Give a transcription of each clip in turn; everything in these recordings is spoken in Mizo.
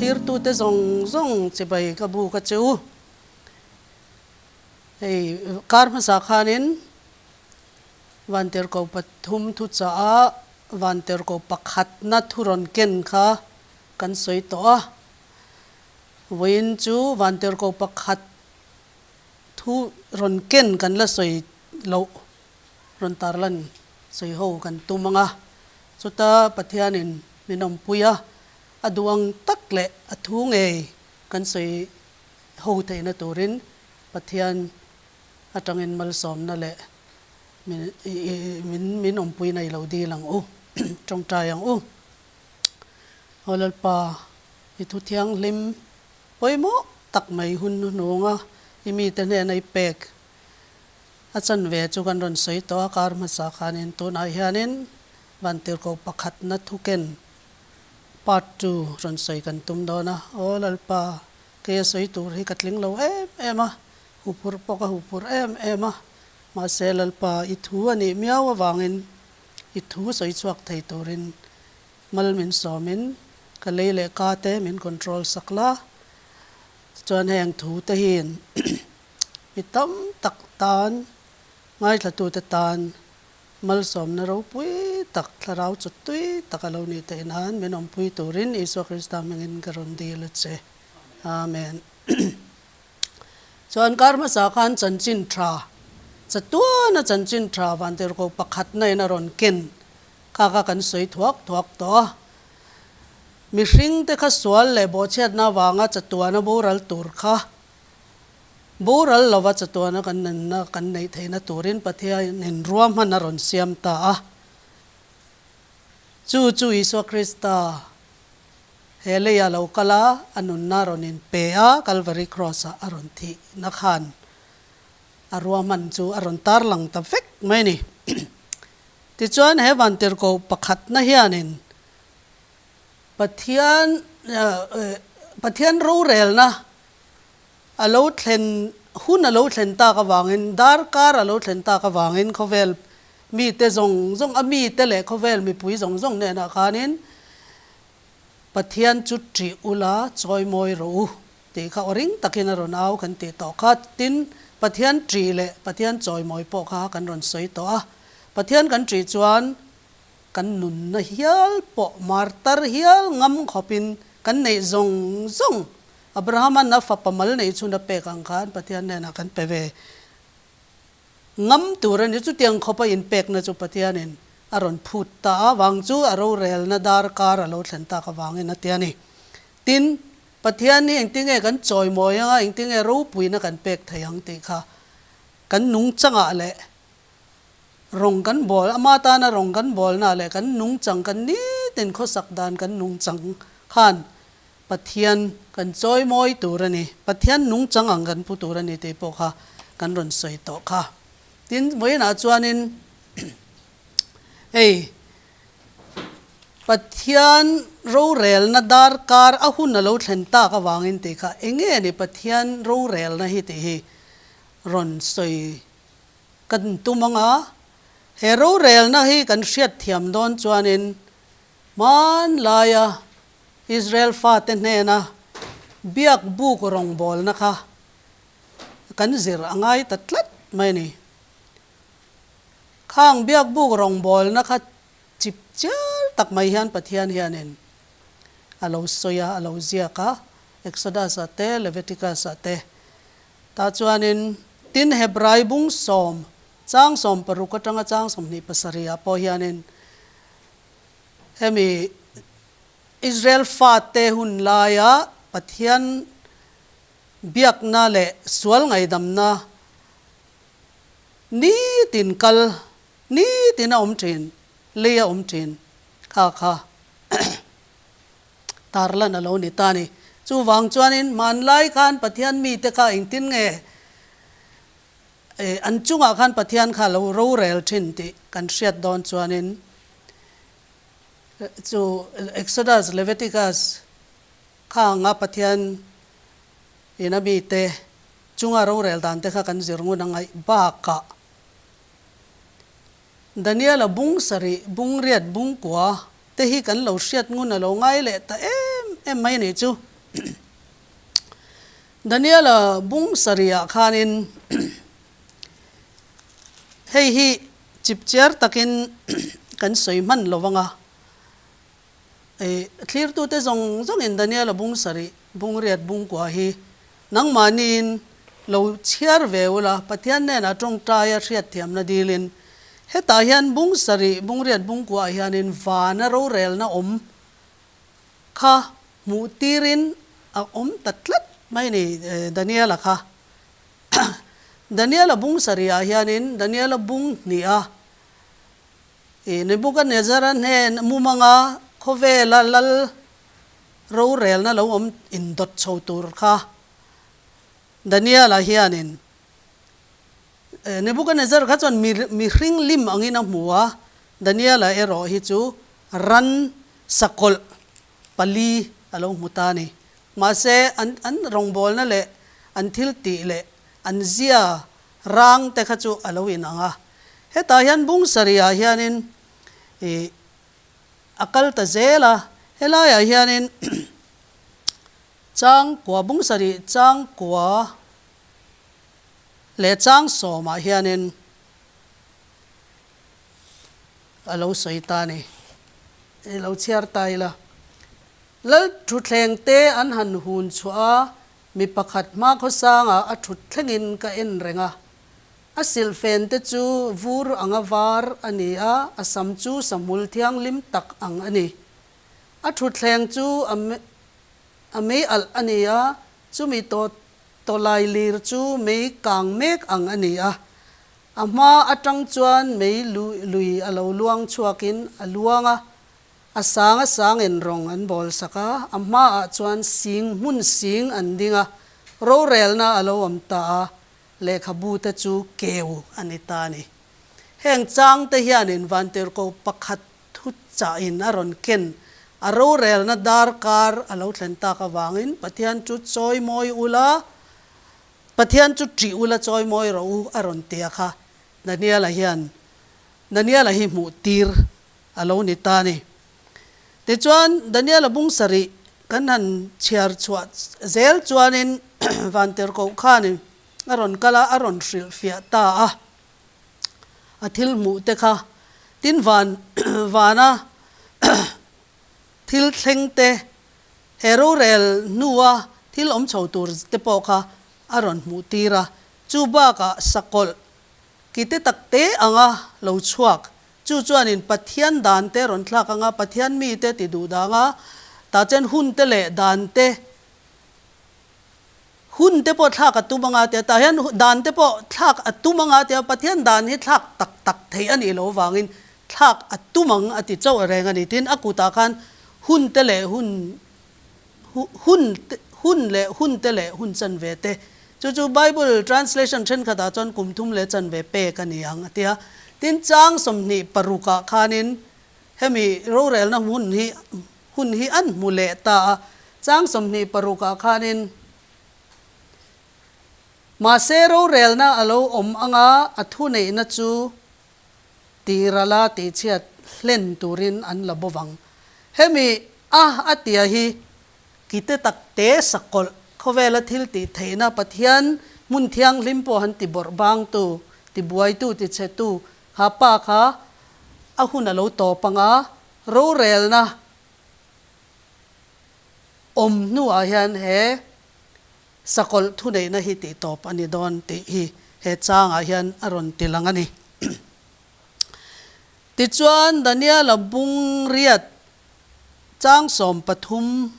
thlirtute zawng zawng chibai ka buk a che u. Hei kar hmasa khanin Vantirhkoh pathum thuchah a Vantirhkoh pakhatna thu rawn ken kha kan sawi tawh a. Vawiin chu Vantirhkoh pakhat thu rawn ken kan la sawi loh rawn tarlan sawi ho kan tum ang a. Chuta Pathianin min awmpui a, a duh ang tak leh a thu ngei kan sawi ho theihna turin Pathian atangin malsawmna leh min min awmpui nei lo dil ang u, tawngtai ang u. Aw Lalpa, i thu thianghlim pawimawh tak mai hun hnuhnunga i mite hnena i pek a chanve chu kan rawn sawi tawh a, kar hmasa khanin tunah hianin Vantirhkoh pakhatna thuken part ii rawn sawi kan tum dawn a. Aw Lalpa, kei a sawi tur hi ka tling lo em em a, huphurh pawh ka huphurh em em a, mahse Lalpa i thu a nih miau avangin i thu sawi chhuak thei turin mal min sawmin ka lei leh ka te min control sak la, tichuan heng thu te hian mi tam tak tan ngaithlatute tan Malsawmna ropui tak, thlarau chawt tui tak a lo nih theih nan min awmpui turin Isua Krista hmingin ka rawn dil a che. Amen. Chuan kar hmasa khan chanchin tha, chatuana chanchin tha vantirhkoh pakhatna in a rawn ken kha kha kan sawi thuak thuak tawh a. Mihringte kha sual leh bawhchhiatna avanga chatuana boral tur kha Boral lova chatuana kan nunna kan neih theihna turin Pathianin ruahman a rawn siam ta a. Chu chu Isua Krista he leia lo kal a, a nunna rawn inpe a, Kalvari Cross-ah a rawn thihna khan a ruahman chu a rawn tarlang ta vek mai a ni. Tichuan he vantirhkoh pakhatna hianin Pathian Pathian rorelna A lo thlen hun a lo thlen tak avangin, darkar a lo thlen tak avangin khawvel mite zawng zawng, a mite leh khawvel mipui zawng zawng hnenah khanin Pathian chu ṭih ula chawimawi rawh u tih kha aw ring takin a rawn au kan tih tawh kha. Tin, Pathian ṭih leh Pathian chawimawi pawh kha kan rawn sawi tawh a. Pathian kan ṭih chuan kan nunna hial pawh martar hial ngam khawpin kan neih zawng zawng Abrahama'n a fapa mal neih chhun a pek ang khan Pathian hnenah kan pe ve ngam tur a ni. Chutiang khawpa inpekna chu Pathianin a rawn phut ta a, vang chu a rorelna darkar a lo thlen tak avangin a ti a ni. Tin, Pathian hi engtinge kan chawimawi anga engtinge ropuina kan pek thei ang tih kha kan nungchangah leh rawng kan bawl, ama tana rawng kan bawlna leh kan nungchang, kan nitin khawsak dan kan nungchang khan Pathian kan chawimawi tur a ni, Pathian nungchang ang kan pu tur a ni tih pawh kha kan rawn sawi tawh kha. Tin, vawiinah chuanin hei Pathian rorelna darkar a hun a lo thlen tak avangin tih kha eng nge ni Pathian rorelna hi tih hi rawn sawi kan tum ang a, he rorelna hi kan hriatthiam dawn chuanin hmanlaia Israel fate hnena biak buk rawngbawlna kha kan zir a ngai ta tlat mai a ni. Khang biak buk rawngbawlna kha chip chiar tak mai hian Pathian hianin a lo sawi a, a lo ziak a, Exodus-ah te, Leviticus-ah te. Tah chuanin tin Hebrai bung sawm, chang 16 atanga chang 27 ah pawh hianin Hemi Israel fate hun laia Pathian biakna leh sual ngaidamna nitin kal, nitin a awm thin, lei a awm thin kha kha tarlan a lo ni ta a ni. Chuvang chuanin hmanlai khan Pathian mite kha engtin nge an chungah khan Pathian kha a lo rorel thin tih kan hriat dawn chuanin Chu Exodus, Leviticus kha anga Pathian in a mite chunga rorel dan te kha kan zir ngun a ngaih bakah Daniela bung sarih, bung riat, bung kua te hi kan lo hriat ngun a lo ngai leh ta em em mai a nih chu. Daniela bung sarihah khanin hei hi chipchiar takin kan sawi hman lo vang a, thlirtute zawng zawngin Daniela bung sarih, bung riat bung kua hi nangmahniin lo chhiar ve ula, Pathian hnenah tawngtaia hriatthiamna dilin hetah hian bung sarih, bung riat bung kuaah hianin vana rorelna awm kha hmuh tirin a awm ta tlat mai a ni Daniela kha. Daniela bung sarihah hianin Daniela bung hniha ih Nebuchadnezzar-a hnen mumanga khawvela lal rorelna lo awm indawt chho tur kha Daniela hianin Nebuchadnezzar kha chuan mihring lim angin a hmu a, Daniela erawh hi chu ran sakawlh pali a lo hmu ta a ni. Mahse, an an rawngbawlna leh an thil tih leh an zia rang te kha chu a lo inang a. Hetah hian bung sarihah hianin ih a kal ta zel a, helaiah hianin changkua bung sarih changkua leh chang sawmah hianin a lo sawi ta a ni. I lo chhiar ta ila. Lal thutthleng te an han hun chhuah a, mi pakhat hma khawsangah a thut thlengin ka en reng a. A silhfen te chu vur anga var a ni a, a sam chu sahmul thianghlim tak ang a ni. A thutthleng chu a a mei alh a ni a, chumi tawt tawlai lir chu mei kang mek ang a ni a. A hma atang chuan mei lui a lo luang chhuakin a luang a, a sang a sangin rawng an bawl sak a, a hmaah chuan sing hmun sing an ding a, rorelna a lo awm ta a, lehkhabu te chu keu a ni ta a ni. Heng chang te hianin Vantirhkoh pakhat thu chahin a rawn ken a rorelna darkar a lo thlen tak avangin Pathian chu chawimawi ula, Pathian chu ṭih ula chawimawi rawh u a rawn ti a kha Daniela hian Daniela hi hmuh tir a lo ni ta a ni. Tichuan Daniela bung sarih kan han chhiar chhuah zel chuanin Vantirhkoh khanin a rawn kal a, a rawn hrilhfiah ta a, a thil hmuh te kha tin van vana thil thleng te He rorel hnua thil awm chho tur te pawh kha a rawn hmuh tir a, chu bakah sakawlh ki te tak te anga lo chhuak, chu chuanin Pathian dan te rawn thlak anga Pathian mite ti duh danga tah chuan hun te leh dan te hun te pawh thlak a tum anga tia tah hian dan te pawh thlak a tum anga tia Pathian dan hi thlak tak tak theih a nih loh avangin thlak a tum ang a ti chauh reng a ni. Tin, a kutah khan hun te leh hun hun hun leh hun te leh hun chanve te chu chu Bible translation thenkhatah chuan kum thum leh chanve pek a ni ang a ti a. Tin, chang 26 ah khanin hemi rorelna hun hi hun hi an hmu leh ta a. Chang 26 ah khanin mahse rorelna a lo awm anga a thuneihna chu Tirala tihchhiat hlen turin an la bawk ang. Hemi a a tia hi kite tak te sakawlh khawvela thil tih theihna Pathian hmun thianghlim pawh han ti bawrh bangtu, ti buaitu, ti chhetu kha pa kha a hun a lo tawp ang a, rorelna awm hnuah hian he Sakawlh thuneihna hi tih tawp a ni dawn tih hi he changah hian a rawn ti lang a ni. Tichuan, Daniela bung riat chang 13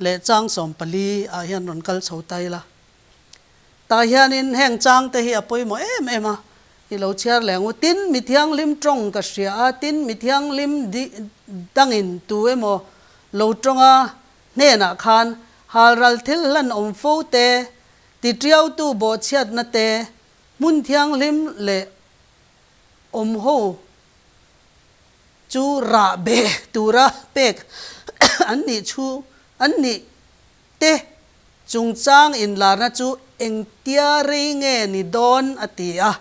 leh chang 14 ah hian rawn kal chho ta ila. Tah hianin heng chang te hi a pawimawh em em a, i lo chhiar leh ang u. Tin, mi thianghlim tawng ka hria a, tin, mi thianghlim dangin tu emaw lo tawng a, Hnenah khan halral thil hlan awm fo te, tiṭiautu bawhchhiatna te, hmun thianghlim leh awm ho chu rah be tura pek an nih chu an nih te chungchang inlarna chu engtia rei nge ni dawn a ti a.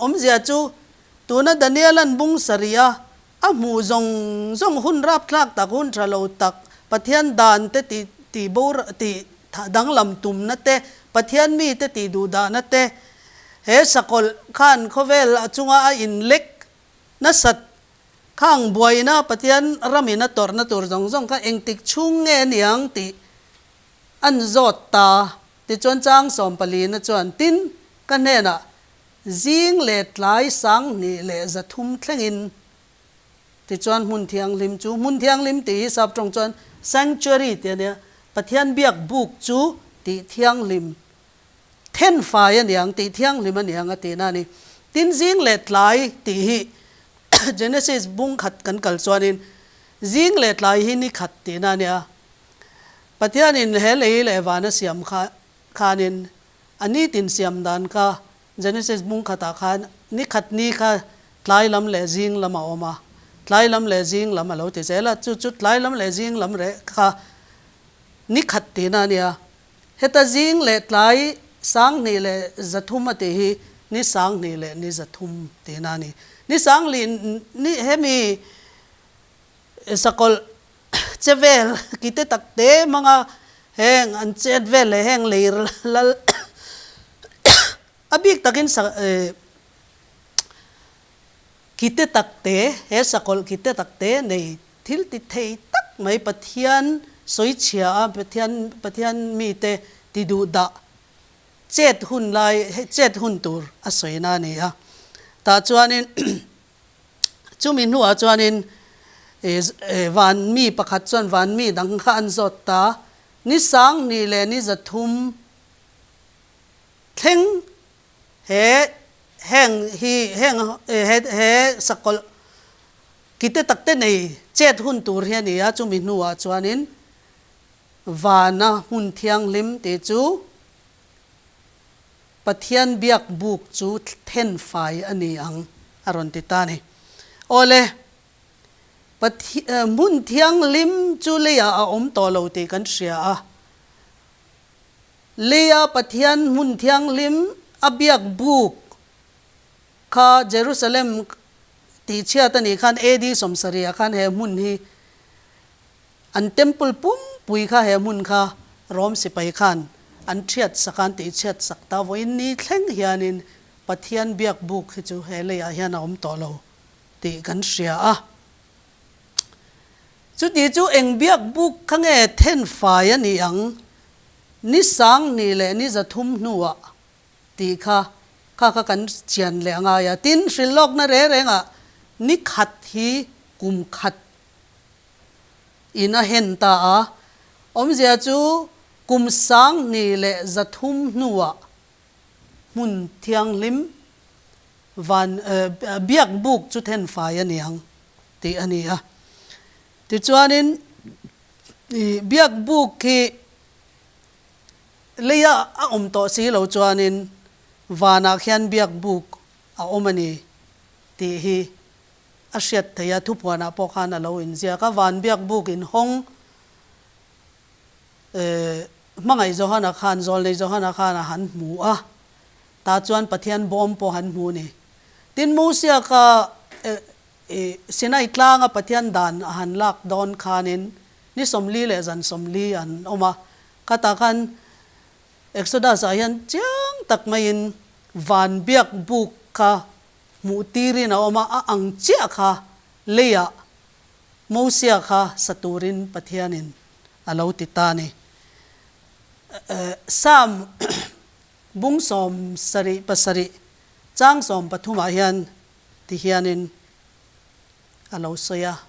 Awmzia chu tuna Daniela'n bung sarih a. A hmuh zawng zawng hun rapthlak tak, hun tha lo tak, Pathian dan te tih tih bo tih danglam tumna te, Pathian mi te tih duhdahna te, he sakawlh khan khawvel a chunga a inlek nasat khang buaina Pathian ramin a tawrhna tur zawng zawng kha engtik chhung nge aniang tih an zawt ta. Tichuan chang sawmpalina chuan tin ka hnenah Zing leh tlai 2300 thlengin tichuan hmun thianghlim chu, hmun thianghlim tih hi sap tawng chuan sanctuary tih a nia, Pathian biak buk chu tih thianghlim, thenfai a niang, tih thianghlim a niang a tihna a ni. Tin zing leh tlai tih hi Genesis bung khat kan kal chuanin zing leh tlai hi ni khat tihna a nia. Pathianin he lei leh vana siam kha khanin A nitin siam dan kha Genesis bung khatah khan ni khat ni kha tlai lam leh zing lam a awm a, tlai lam leh zing lam a lo ti zel a, chu chu tlai lam leh zing lam reh kha ni khat tihna a nia. Heta zing leh tlai 2300 a tih hi ni 20 leh ni 300 tihna a ni. Ni sanglih ni hemi sakawlh Che vel ki te tak te hmanga heng an chet vel leh heng lei lal a bik takin ki te tak te he sakawlh ki te tak te nei thil ti thei tak mai Pathian sawi chhia a Pathian Pathian mite ti duh dah chet hun lai chet hun tur a sawina a ni a tah chuanin Chumi hnuah chuanin van mi pakhat chuan van mi dang kha an zawt ta, ni 20 leh ni 300 thleng he heng hi heng he he sakawlh kite takte nei chet hun tur hi a ni a, chumi hnuah chuanin vana hmun thianghlim tih chu Pathian biak buk chu then fai a ni ang, a rawn ti ta a ni. Awle, hmun thianghlim chu leiah a awm tawh lo tih kan hria a. Leia Pathian hmun thianghlim a biak buk kha Jerusalem tihchhiat a nih khan AD 70 ah khan he hmun hi An temple pumpui kha he hmun kha Rom sipai khan an thiat sak a, an tihchhiat sak ta. Vawiin ni thleng hianin Pathian biak buk hi chu he leiah hian a awm tawh lo tih kan hria a. Chuti chu eng biak buk kha nge then fai a nih ang? Ni 20 leh ni 300 hnuah tih kha kha kha kan chian leh a ngai a. Tin, hrilhlawkna reng rengah ni khat hi kum khat in a hen ta a, awmzia chu kum 2300 hnuah hmun thianghlim van biak buk chu then fai a niang tih a ni a. Tichuanin biak buk hi leia a awm tawh si lo chuanin vanah khian biak buk a awm a ni tih hi A hriat theih a, thupuanah pawh khan a lo inziak a, van biak buk inhawng hmangaih Johana khan, Zawlnei Johana khan a han hmu a, tah chuan Pathian bawm pawh han hmu a ni. Tin, Mosia kha Sinai tlanga Pathian dan a han lak dawn khanin ni 40 leh zan 40 an awm a, khatah khan Exodus-ah hian chiang tak maiin van biak buk kha Hmuh tirin a awm a, a ang chiah kha leiah Mosia kha sa turin Pathianin a lo ti ta a ni. Psalm bung 77 chang 13 ah hian ti hianin a lo sawi a.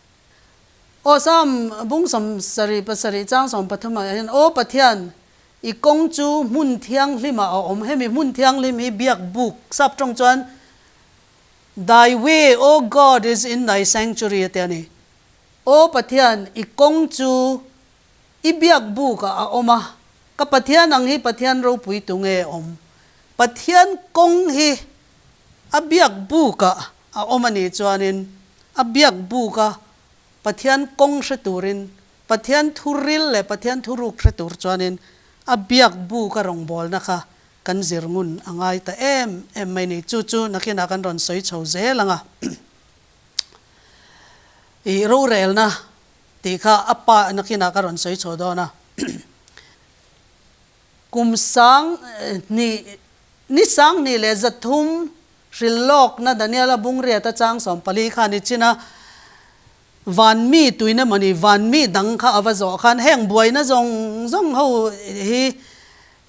Aw Psalm bung 77 chang 13 ah hian, Aw Pathian, I kawng chu hmun thianghlimah a awm. Hemi hmun thianghlim hi biak buk sap tawng chuan Thy way, O God, is in thy sanctuary a ti a ni. Aw Pathian, i kawng chu i biak bukah a awm a, ka Pathian ang hi Pathian ropui tu nge awm? Pathian kawng hi a biak bukah a awm a nih chuanin a biak buka Pathian kawng hre turin Pathian thuril leh Pathian thuruk hre tur chuanin a biak buk a rawngbawlna kha kan zir ngun a ngai ta em em mai ni. Chu chu nakinah kan rawn sawi chho zel ang a. I rorelna tih kha a pa nakinah ka rawn sawi chho dawn a. Kum sang hnih, ni 2000 hrilhlawkna Daniela Bungriata chang 14 khan i chin a, van mi tuina mawni van mi dang kha a va zawh khan heng buaina zawng zawng ho hi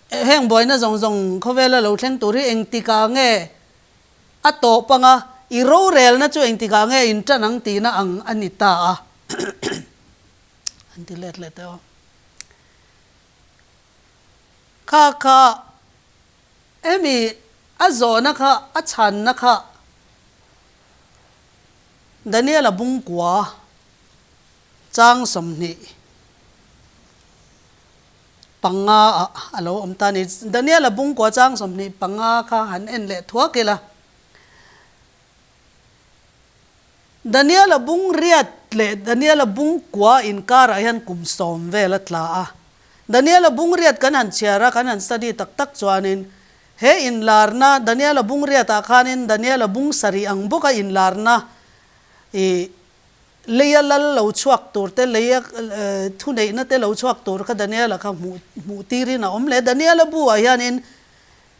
heng buaina zawng zawng khawvela lo thleng tur hi engtikah nge A tawp anga i rorelna chu engtikah nge in tan ang tihna ang a ni ta a. An ti let leh teh aw. Kha kha hemi a zawhna kha a chhanna kha Daniela bungkua chang 20. Panga ah a lo awm ta a ni. Daniela bungkua chang 25 kha han en leh thuak ila. Daniela bung riat leh Daniela bungkua inkarah hian kum sawm vel a tla a. Daniela bung riat kan han chhiar a, kan han study tak tak chuanin he inlarna Daniela bung riatah khanin Daniela bung sarih ang bawka inlarna ih Leia lal lo chhuak tur te, leia thuneihna te lo chhuak tur kha Daniela kha hmuh hmuh tirin a awm leh. Daniela bu ah hianin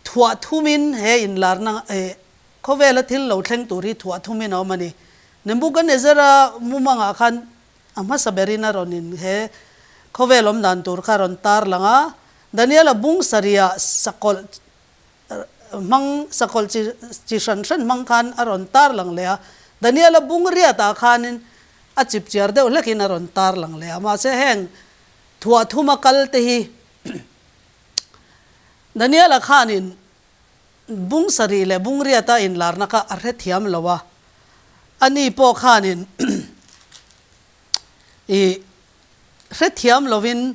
thuah thumin he inlarna eh khawvela thil lo thleng tur hi thuah thumin a awm a ni. Nebuchadnezzar-a mumangah khan a hmasa berin a rawn in he khawvel awm dan tur kha a rawn tar lang a. Daniela bung sarihah sakawlh hmang sakawlh chi chi hran hran hmang khan a rawn tar lang leh a, Daniela bung riatah khanin a chip chiar deuh hlekin a rawn tar lang leh a, mahse heng thuah thuma kal te hi Daniela khanin bung sarih leh bung riata inlarna kha a hrethiam lo a, ani pawh khanin ih hrethiam lovin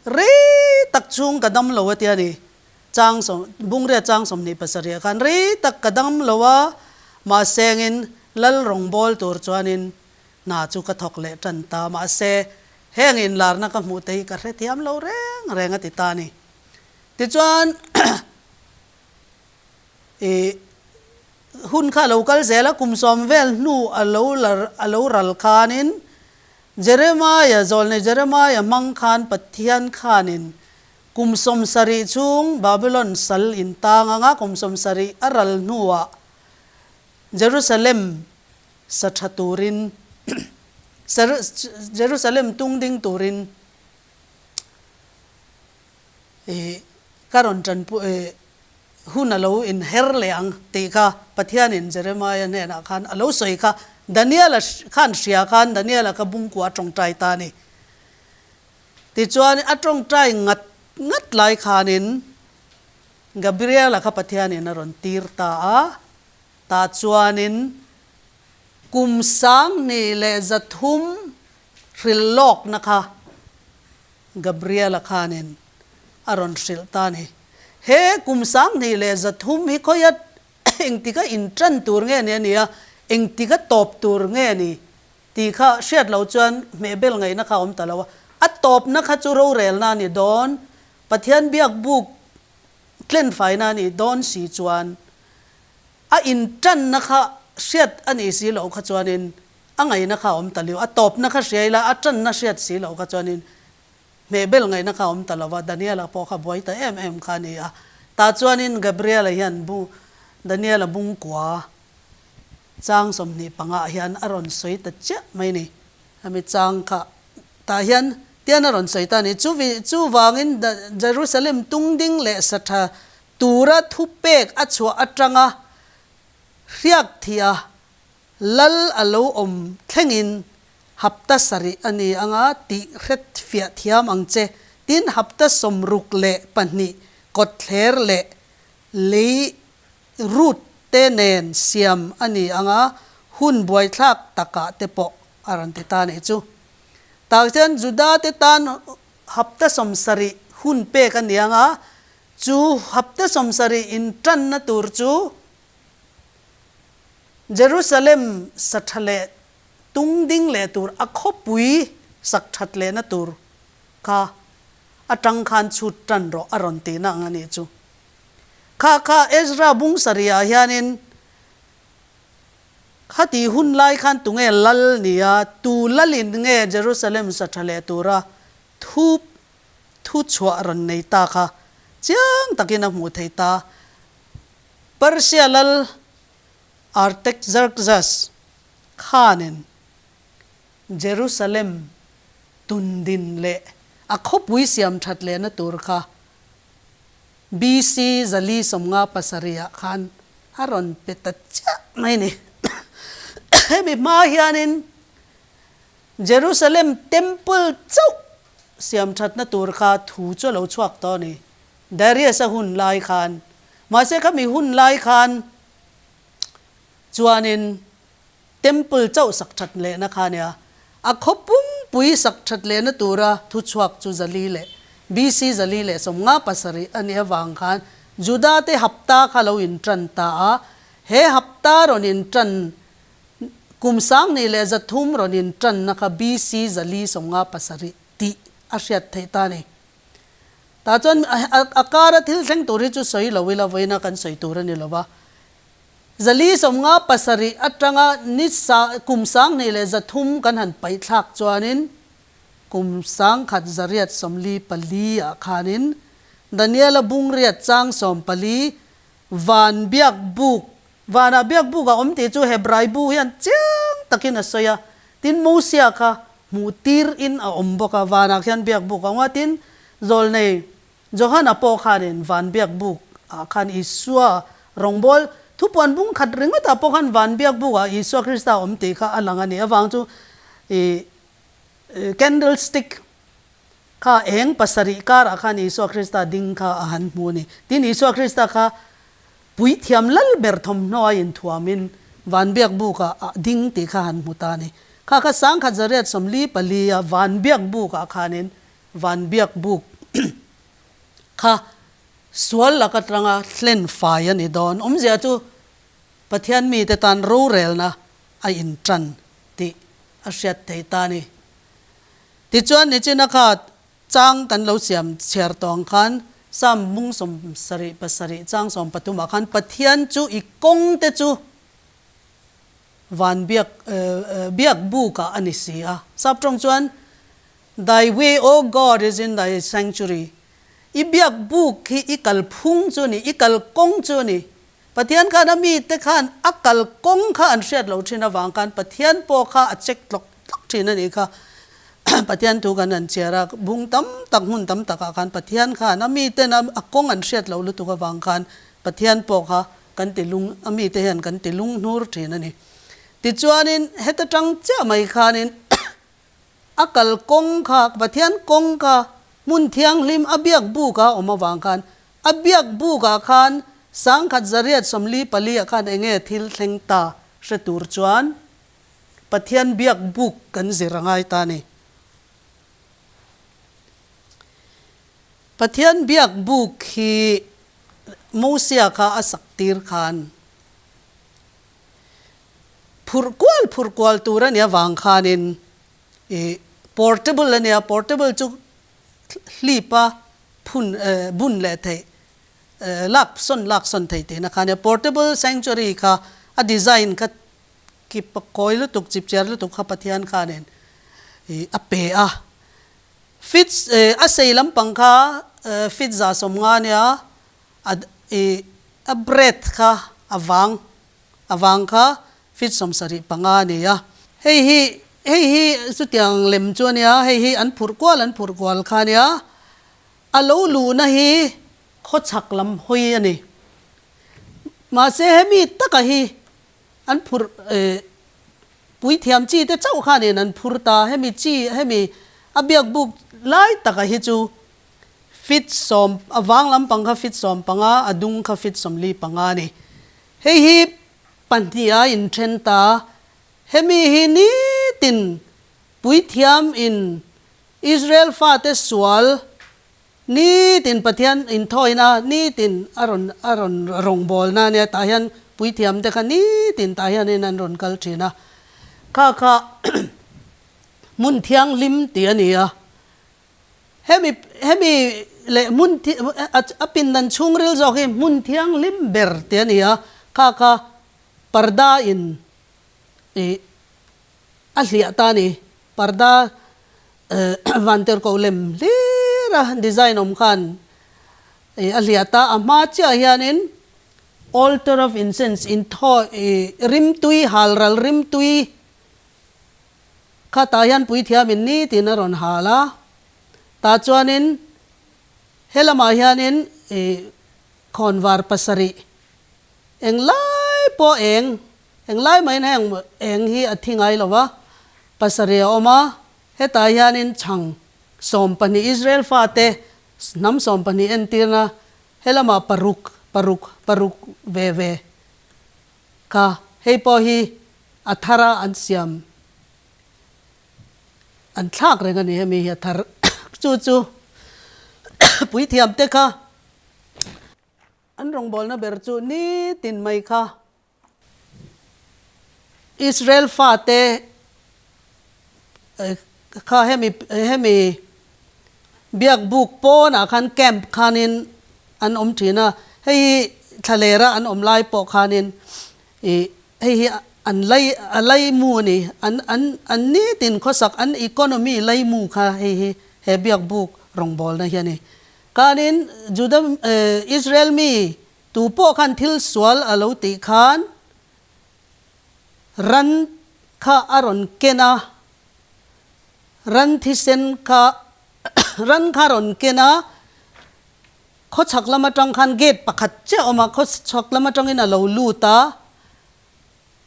rei tak chhung ka dam lo a tia ni. Chang sawm, Bungria chang 27 ah khan rei tak ka dam lo a, mahsengin lal rawngbâwl tur chuanin hna chu ka thawk leh tan ta. Mahse, heng inlarna ka hmuh te hi ka hrethiam lo reng reng a ti ta a ni. Tichuan, ih, hun kha a lo kal zel a, kum sawm vel hnu a lo la, a lo ral khanin Jeremiah, zawlnei Jeremiah hmang khan Pathian khanin Kum 70 chhung Babylon sal in tang anga kum 70 a ral hnuah Jerusalem sa tha turin Jerusalem tung ding turin i ka rawn tanpui hun a lo inher leh ang tih kha Pathianin Jeremiah hnenah khan a lo sawi kha Daniela khan hria khan Daniela kha bungkua a tawngtai ta a ni. Tichuan, a tawngtai ngat ngat lai khanin Gabriela kha Pathianin a rawn tir ta a, tah chuanin kum 2300 hrilh lawkna kha Gabriela khanin a rawn hrilh ta a ni. He kum 2300 hi khawiat engtika intan tur nge ni a nia, engtika tawp tur nge ni Tih kha hriat loh chuan hmehbel ngaihna kha a awm ta lo a, a tawpna kha chu rorelna a ni dawn, Pathian biak buk tlenfaina a nih dawn si chuan a intanna kha hriat a nih si loh kha chuanin a ngaihna kha a awm ta liu, a tawpna kha hria ila a tanna hriat si loh kha chuanin hmehbel ngaihna kha a awm ta lo va, Daniela pawh kha buai ta em em kha a ni a, tah chuanin Gabriela hian bu Daniela bungkua Chang 25 ah hian a rawn sawi ta chiah mai ni. Hemi chang kha tah hian tian a rawn sawi ta a ni. Chuvi chuvangin Jerusalem tungding leh satha tura thupek a chhuah atanga hriak thih a lal a lo awm thlengin hapta sarih a ni anga tih hret fiah thiam ang che. Tin, hapta 62 kawtthler leh lei Rut te nen siam a ni ang a, hun buaithlak takah te pawh a rawn ti ta a nih chu. Tah chuan Juda te tan hapta 70 hun pek a ni ang a, chu hapta 70 intanna tur chu Jerusalem sa tha leh tung ding leh tur a khawpui sak that lehna tur kha atang khan chhut tan rawh a rawn tihna ang a nih chu. Kha kha Ezra bung sarihah hianin Khati hun lai khan tunge lal nia, tu lalin nge Jerusalem sa tha leh tura thu thu chhuah rawn nei ta kha chiang takin a hmuh theih ta. Persia lal Artaxerxes khanin Jerusalem tundin leh a khawpui siam that lehna tur kha BC 457 ah khan a rawn pe ta chiah mai ni. Hemi hma hianin Jerusalem Temple chauh siam thatna tur kha thu chu a lo chhuak tawh a ni, Darius-a hun lai khan. Mahse khami hun lai khan chuanin Temple chauh sak that lehna kha nia, a khaw pumpui sak that lehna tura thuchhuak chu 400 leh BC 457 a nih avang khan Juda te hapta kha lo intan ta a, he hapta rawn intan kum 2300 rawn intanna kha BC 457 tih a hriat theih ta a ni. Tah chuan a kara thil thleng tur hi chu sawi lo ila vawiina kan sawi tur a ni lo va. 457 atanga ni sa kum 2300 kan han paih thlak chuanin kum 1844 ah khanin Daniela bung riat chang 14 van biak buk vanah biak buk a awm tih chu Hebrai bu hian chiang takin a sawi a, tin Mosia kha hmuh tir in a awm bawk a, vanah khian biak buk a awm a, tin zawlnei Johana pawh khanin van biak buk ah khan Isua rawngbâwl thupuan bung khat ringawt ah pawh khan van biak buk ah Isua Krista awm tih kha a lang a ni. Avang chu ih candle stick kha eng pasarih kar ah khan Isua Krista ding kha a han hmu a ni. Tin Isua Krista kha puithiam lal ber thawmhnaw a inthuam in van biak buk ah a ding tih kha han hmu ta a ni. Kha kha 1844 a van biak buk ah khanin Van biak buk kha sual lak atanga hlen fai a ni dawn. Awmzia chu Pathian mite tan rorelna a intan tih a hriat theih ta a ni. Tichuan nichina kha chang kan lo siam chhiar tawh ang khan Psalm mung 77 chang 13 ah khan Pathian chu i kawng te chu van biak biak buk ah a ni si a. Saptawng chuan Thy way, O God, is in thy sanctuary. I biak buk hi i kal phung chu a ni, i kal kawng chu a ni. Pathian khan a mite khan a kal kawng kha an hriat lo thin avang khan Pathian pawh kha a check tlawk tlawk thin a nih kha. Pathian thu kan han chhiar a, bung tam tak hmun tam takah khan Pathian khan a miten a kawng an hriat loh lutuk avang khan Pathian pawh kha kan ti lung, a mite hian kan ti lung hnur thin a ni. Tichuanin heta tang chiah mai khanin A kal kawng kha, Pathian kawng kha hmun thianghlim a biak buk a awm avang khan, a biak buk ah khan 1844 ah khan enge thil thleng ta hre tur chuan Pathian biak buk kan zir a ngai ta a ni. Pathian biak buk hi Mosia kha a sak tir khan Phurh kual phurh kual tur a nih avang khanin ih portable a nia, portable chu hlip a phun bun leh theih lak sawn lak sawn theih tihna kha a nia. Portable sanctuary kha a design kha kip a kawi lutuk chip chiar lutuk kha Pathian khanin ih a pe a. Fit a sei lampang kha fit 150 a nia, a ih a breadth kha a vang A vang kha feet 75 a ni a. Hei hi hei hi chutiang lem chu a nia, hei hi an phurh kual an phurh kual kha a nia. A lo luhna hi khawchhak lam hawi a ni. Mahse hemi taka hi an phurh eh puithiam chi te chauh khanin an phur ta, hemi chi hemi a biak buk lai taka hi chu feet sawm a vang lampang kha feet 15, a dung kha feet 45 a ni. Hei hi pahnih a inthen ta. Hemi hi nitin puithiam in Israel fate sual nitin Pathian inthawina nitin a rawn a rawn rawngbawlna ania tah hian puithiam te kha nitin tah hianin an rawn kal thin a. Kha kha hmun thianghlim tih a ni a. Hemi hemi leh hmun a pindan chhungril zawk hi hmun thianghlim ber tih a ni a, kha kha parda in Ih a hliah ta a ni. Parda vantirhkoh lem hlir a design awm khan ih a hliah ta. A hma chiah hianin altar of incense inthaw ih rimtui halral rimtui kha tah hian puithiamin nitin a rawn hal a. Tah chuanin he lamah hianin ih khawnvar pasarih englai pawh eng Englai maiin heng eng hi a thi ngai lo va, pasarih a awm a, hetah hianin chhang 12 Israel fate hnam 12 entirna helamah paruk, paruk, paruk ve ve kha hei pawh hi a thara an siam an thlak reng a ni hemi hi a thar chu chu puithiamte kha an rawngbawlna ber chu nitin mai kha. Israel fate kha hemi hemi biak buk pawnah khan camp khanin an awm thin a, hei hi thlalera an awm lai pawh khanin ih hei hi an lei a leimu a ni, an an an nitin khawsak an economy leimu kha hei hi he biak buk rawngbawlna hi a ni. Khanin Juda Israel mi Tu pawh khan thil sual a lo tih khan ran kha a rawn ken a, ran thisen kha ran kha a rawn ken a, khawchhak lam atang khan gate pakhat chiah a awm a, khawchhak lam atangin a lo lut a,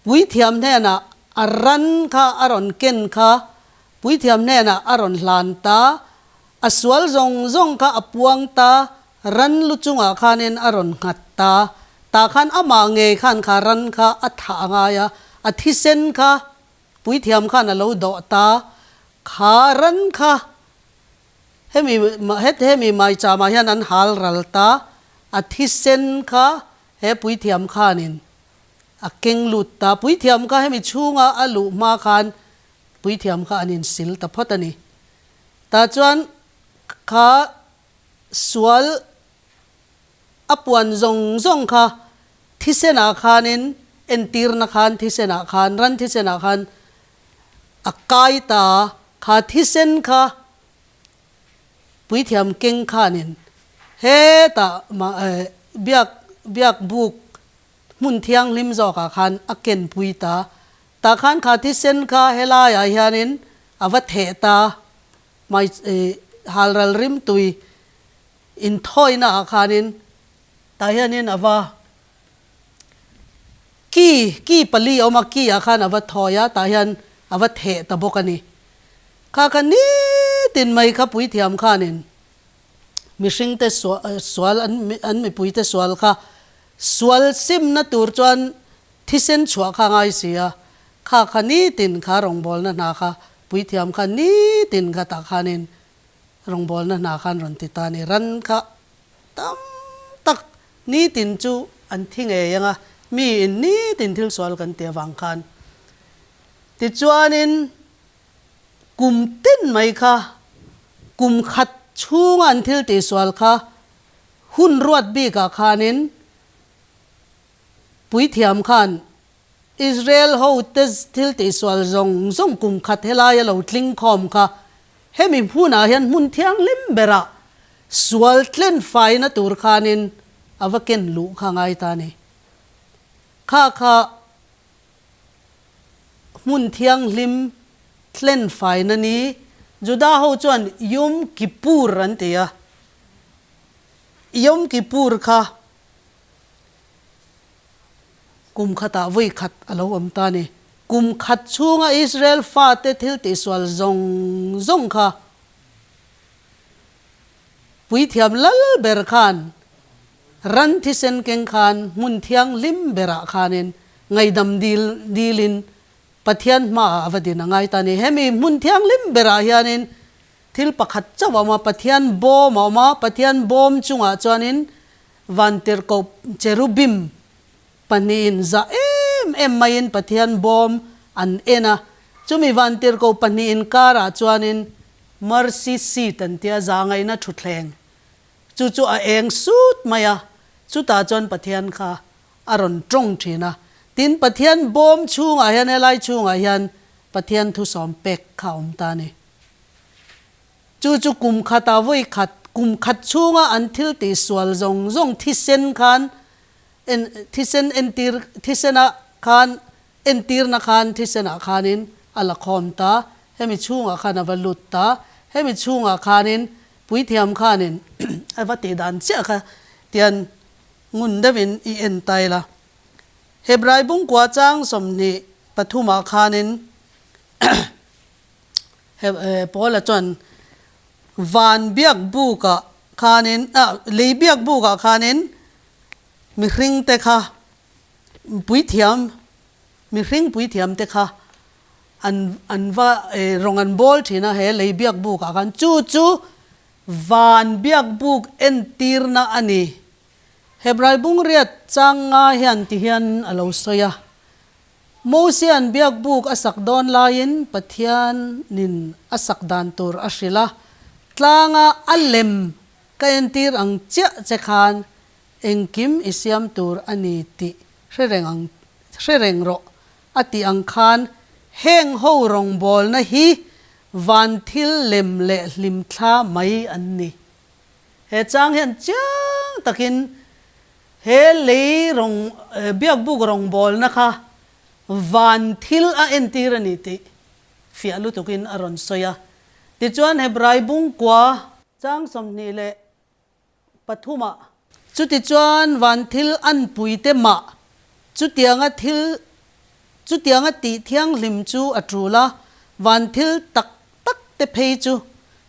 puithiam hnenah a ran kha a rawn ken kha puithiam hnenah a rawn hlan ta, a sual zawng zawng kha a puang ta, Ran lu chungah khanin a rawn nghat ta. Tah khan amah ngei khan kha ran kha a thah a ngai a, a thisen kha puithiam khan a lo dawh ta. Kha ran kha hemi hemi maicham ah hian an hal ral ta, a thisen kha he puithiam khanin a keng lut ta. Puithiam kha hemi chhunga a luh hma khan puithiam kha an insil ta phawt a ni. Tah chuan kha Sual a puan zawng zawng kha thisenah khanin entirna khan thisenah khan ran thisenah khan a kai ta kha thisen kha puithiam keng khanin hetah mah biak biak buk hmun thianghlim zawkah khan a kenpui ta tah khan kha thisen kha helaiah hianin a va theh ta. Mai halral rimtui inthawina ah khanin tah hianin a va ki ki pali a awm a, ki ah khan a va thawi a, tah hian a va theh ta bawk a ni. Kha kha nitin mai kha puithiam khanin mihringte sual an mipuite sual kha sual simna tur chuan Thisen chhuah kha ngai si a, kha kha nitin kha rawngbawlna hna kha puithiam kha nitin kha tah khanin rawngbawlna hna khan rawn ti ta a ni. Ran kha tam tak nitin chu an thi ngei ang a, miin nitin thil sual kan ti avang khan. Tichuanin kum tin mai kha kum khat chhunga an thil tihsual kha hun ruat bikah khanin Puithiam khan Israel hote thil tihsual zawng zawng kum khat helaia lo tling khawm kha hemi hmunah hian hmun thianghlim berah sual tlen faina tur khanin a va ken luh kha ngai ta a ni. Kha kha hmun thianghlim tlen faina ni Juda ho chuan Yom Kippur an ti a. Yom Kippur kha Kum khatah vawi khat a lo awm ta a ni. Kum khat chhunga Israel fate thil tihsual zawng zawng kha Puithiam lal ber khan ran thisen keng khan hmun thianghlim berah khanin ngaihdam dil dilin Pathian hmaah a va din a ngai ta a ni. Hemi hmun thianghlim berah hianin thil pakhat chauh a awm a, Pathian bawm a awm a, Pathian bawm chungah chuanin Vantirhkoh cherubim pahnihin zah em em maiin Pathian bawm an en a, chumi vantirhkoh pahnihin karah chuanin mercy seat an tia zahngaihna thutthleng chu chu a eng sut mai a, chutah chuan Pathian kha a rawn tawng thin a. Tin, Pathian bawm chhungah hian, helai chhungah hian Pathian thusawm pek kha a awm ta a ni. Chu chu kum khatah vawi khat, kum khat chhunga an thil tihsual zawng zawng thisen khan en, thisen entir, thisenah khan entirna khan thisenah khanin a la khawm ta, hemi chhungah khan a va lut ta, hemi chhungah khanin puithiam khanin a va tih dan chiah kha tian ngun deuhin i en ta ila. Hebrai bungkua chang 20 pathumah khanin Paula chuan van biak bukah khanin, ah, lei biak bukah khanin mihring te kha puithiam, mihring puithiam te kha an an va rawng an bawl thin a he lei biak bukah khan. Chu chu van biak buk entirna a ni. Hebrai bungriat chang nga hian ti hian a lo sawi a. Mosia'n biakbuk a sak dawn laiin Pathianin a sak dan tur a hrilh a, tlanga a lem ka entir ang chiah che khan engkim i siam tur a ni tih hre reng ang hre reng rawh a tih ang khan heng ho rawngbawlna hi van thil lem leh hlimthla mai an ni. He chang hian chiang takin He lei rawng, biakbuk rawngbawlna kha van thil a entir a ni tih fiah lutukin a rawn sawi a. Tichuan Hebrai bungkua chang 23 ah, Chutichuan van thil anpuite mah chutianga thil chutianga tih thianghlim chu a tul a, van thil tak tak te phei chu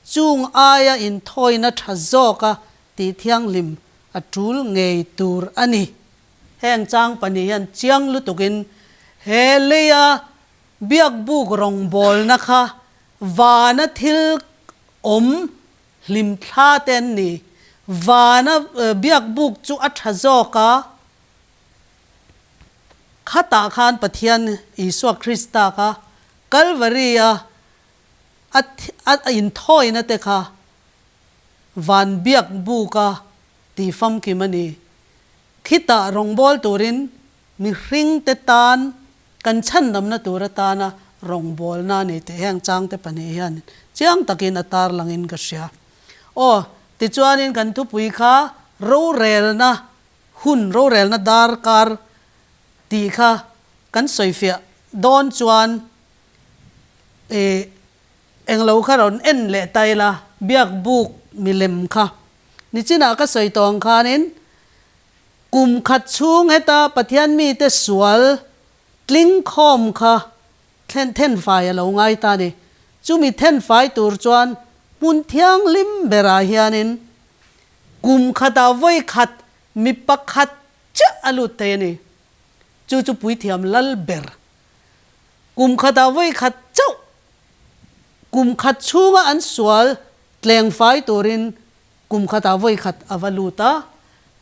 chung aia inthawina tha zawka tih thianghlim a tul ngei tur a ni. Heng chang pahnih hian chiang lutukin he leia biakbuk rawngbawlna kha vana thil awm hlim thla te an ni. Vana biakbuk chu a tha zawk a, khatah khan Pathian Isua Krista kha Kalvari-a a inthawina te kha Van biak buka tih famkim a ni. Khitah rawngbâwl turin mihringte tân kan chhandamna tur atâna rawngbâwlna a ni tih heng changte pahnih hian chiang takin a tarlangin ka hria. Aw, tichuanin kan thupui kha rorelna hun, rorelna darkar tih kha kan sawifiah dawn chuan ih, Englo kha rawn en leh ta ila, biak buk milem kha. Nichinah ka sawi tawh ang khanin, kum khat chhung heta Pathian mite sual tling khawm kha thlen thenfai a lo ngai ta a ni. Chumi thenfai tur chuan hmun thianghlim berah hianin kum khatah vawi khat mi pakhat chiah a lut thei a ni. Chu chu puithiam lal ber. Kum khatah vawi khat chauh Kum khat chhunga an sual tlengfai turin kum khatah vawi khat a va lut a,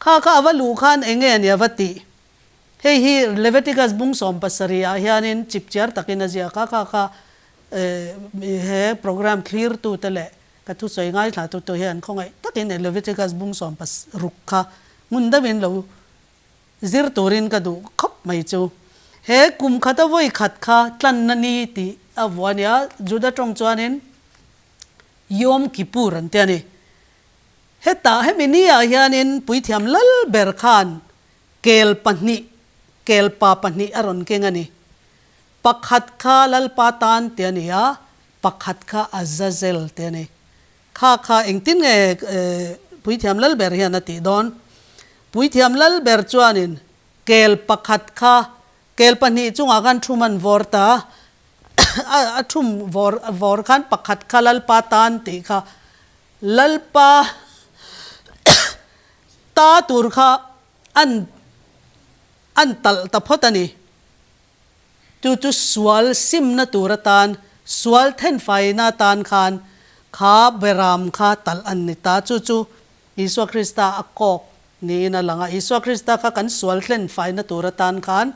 kha kha a va luh khan eng nge a ni a va tih? Hei hi Leviticus bung 70 ah hianin chipchiar takin a ziak a, kha kha he program thlirtute leh ka thusawi ngaithlatute hian khawngaih takin Leviticus bung 60 kha hmun deuhin lo Zir turin ka duh khawp mai chu. He kum khata vawi khat kha tlanna ni tih a vuah a nia, Juda tawng chuanin Yom Kippur an ti a ni. Hetah hemi ni ah hianin puithiam lal ber khan kel pahnih, kel pa pahnih a rawn keng a ni. Pakhat kha Lalpa tan ti a ni a, pakhat kha Azazel ti a ni. Kha kha engtin nge Puithiam Lalber hian a tih dawn? Puithiam Lalber chuanin kel pakhat kha kel pahnih chungah khan thum an vawr ta a, a thum vawr vawr khan pakhat kha Lalpa tan tih kha Lalpa ta tur kha an an talh ta phawt a ni. Chu chu sual simna tur atan, sual thenfaina atan khan kha beram kha talh an ni ta. Chu chu Isua Krista a kawk niin a lang a. Isua Krista kha kan sual thenfaina tur atan khan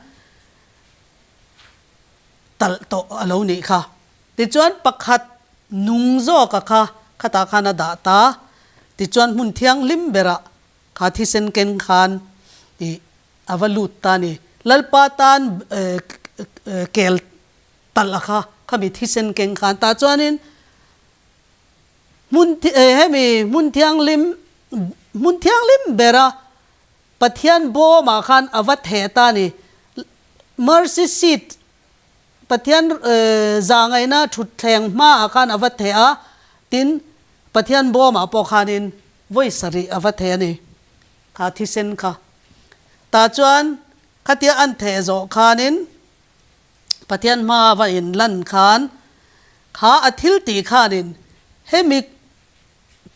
talh tawh a lo nih kha. Tichuan pakhat nung zawka kha khatah khan a dah ta. Tichuan hmun thianghlim berah kha thisen ken khan ih A va lut ta a ni. Lalpa tan kel talh a kha khami thisen keng khan tah chuanin hmun hemi hmun thianghlim hmun thianghlim bera Pathian bawmah khan a va theh ta a ni. Mercy seat Pathian zahngaihna thutthleng hmaah khan a va theh a, tin Pathian bawmah pawh khanin vawi sarih a va theh a ni. Kha thisen kha. Tah chuan khatia an theh zawh khanin Pathian hmaa va inlan khan kha a thil tih khanin hemi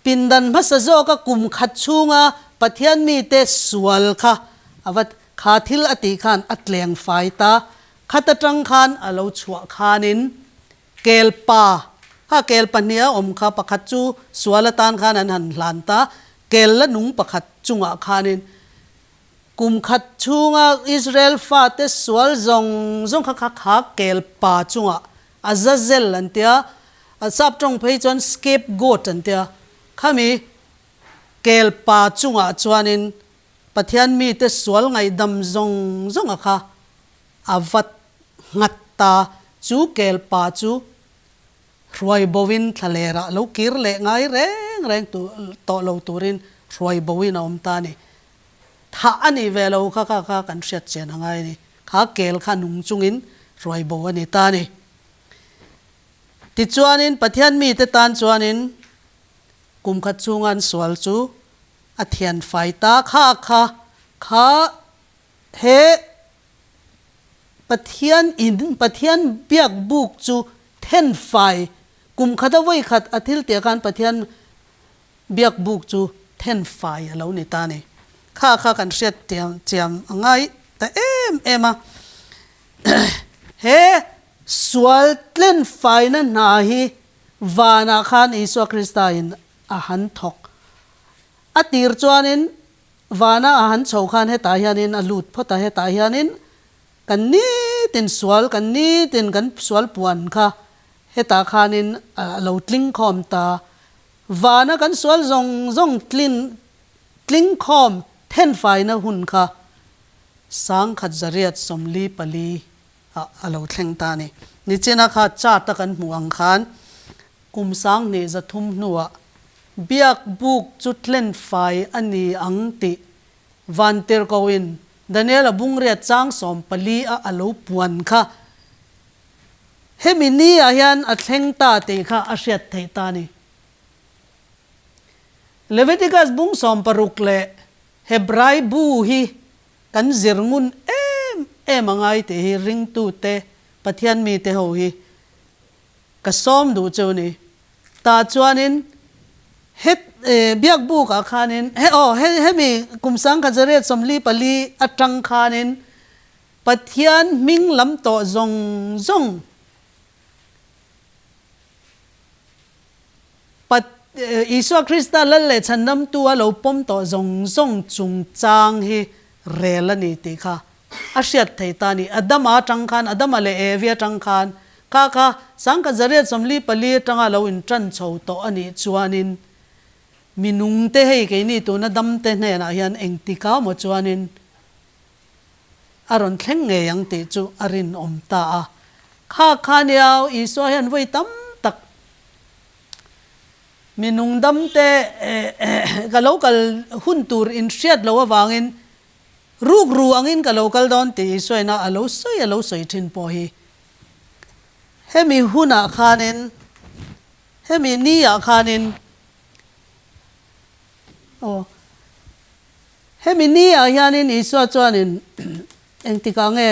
Pindan hmasa zawka kum khat chhunga Pathian mite sual kha a va kha thil a tih khan a tleng fai ta. Khat atang khan a lo chhuah khanin kelpa kha kel pahnih a awm kha pakhat chu sual atan khan an han hlan ta. Kel la nung pakhat chungah khanin kum khat chhunga Israel fate sual zawng zawng kha kha kha kelpa chungah Azazel an tia, a sap tawng phei chuan scapegoat an tia. Khami kel pa chungah chuanin Pathian mite sual ngaihdam zawng zawnga kha a va nghat ta. Chu kel pa chu hruai boin thlalerah lo kir leh ngai reng reng tawh lo turin hruai boin a awm ta a ni. Thah a nih ve lo kha kha kha kan hriat chian a ngai a ni. Kha kel kha nung chungin hruai bo a ni ta a ni. Tichuanin Pathian mite tan chuanin kum khat chhunga an sual chu a thian fai ta kha kha kha he Pathian in Pathian biak buk chu then fai kum khat a vawi khat a thil tih ah khan Pathian Biak buk chu then fai a lo ni ta ni. Kha kha kan hriat chiam a ngai ta em em a. He sual tlen faina hna hi vanah khan Isua Krista in a han thawk. A tir chuanin vana a han chho khan hetah hianin a lut phawt a, hetah hianin kan nitin sual, kan nitin kan sual puan kha hetah khanin a lo tling khawm ta. Vana kan sual zawng zawng tlin tling khawm thenfaina hun kha sangkhat zariat 44 ah a lo thleng ta a ni. Nichina kha chart a kan hmuh ang khan kum 2300 hnuah biak buk chu tlenfai a ni ang tih Vantirhkoin Daniela bungriat chang 14 a a lo puan kha Hemi ni ah hian a thleng ta tih kha a hriat theih ta a ni. Leviticus bung 16 leh Hebrai bu hi kan zir ngun em em a ngai tih hi ringtute, Pathian mite ho hi ka sawm duh cheu ni. Tah chuanin het biak buk ah khanin he aw hemi kum 1944 atang khanin Pathian hming lam tawh zawng zawng Pat Isua Krista Lal leh Chhandamtu a lo pawm tawh zawng zawng chungchang hi rel a ni tih kha a hriat thei ta a ni. Adama atang khan, Adama leh Evi atang khan kha kha 1944 atanga lo intan chho tawh a nih chuanin minungte hei keini tuna damte hnenah hian engtikah maw chuanin A rawn thleng ngei ang tih chu a rinawm ta a. Kha kha nia Isua hian vawi tam tak mi nungdamte ka lo kal hun tur in hriat loh avangin rukru angin ka lo kal dawn tih Isua ina a lo sawi a lo sawi thin pawh hi hemi hunah khanin hemi ni ah khanin aw Hemi ni ah hianin Isua chuanin engtikah nge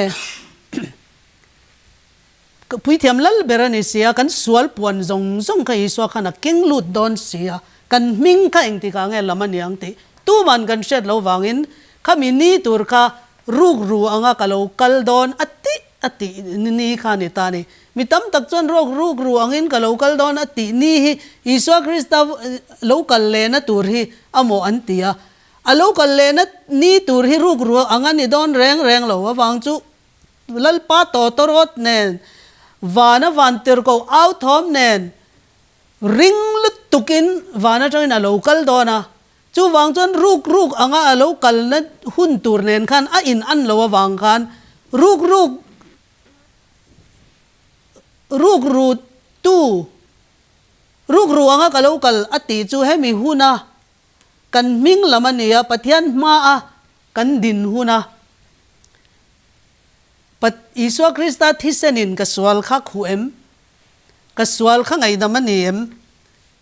Puithiam lal ber a ni si a, kan sual puan zawng zawng kha Isua khan a keng lut dawn si a, kan hming kha engtikah nge lam a ni ang tih tuman kan hriat lo vangin khami ni tur kha rukru anga ka lo kal dawn a tih a tih ni kha a ni ta a ni. Mi tam tak chuan rawk rukru angin ka lo kal dawn a tih ni hi Isua Krista lo kal lehna tur hi a maw an ti a, A lo kal lehna ni tur hi ruk ruah ang a ni dawn reng reng lo avang chu Lalpa tawtawrawt nen, vana van tirko au thawm nen ring lutukin van atangin a lo kal dawn a. Chuvang chuan ruk ruk anga a lo kalna hun tur nen khan a in an lo avang khan. Rukruk rukru tu rukru anga ka lo kal a tih chu hemi huna kan hming lam a ni a, Pathian hmaa kan din huna Isua Krista thisenin ka sual kha khuh em? Ka sual kha ngaihdam a ni em?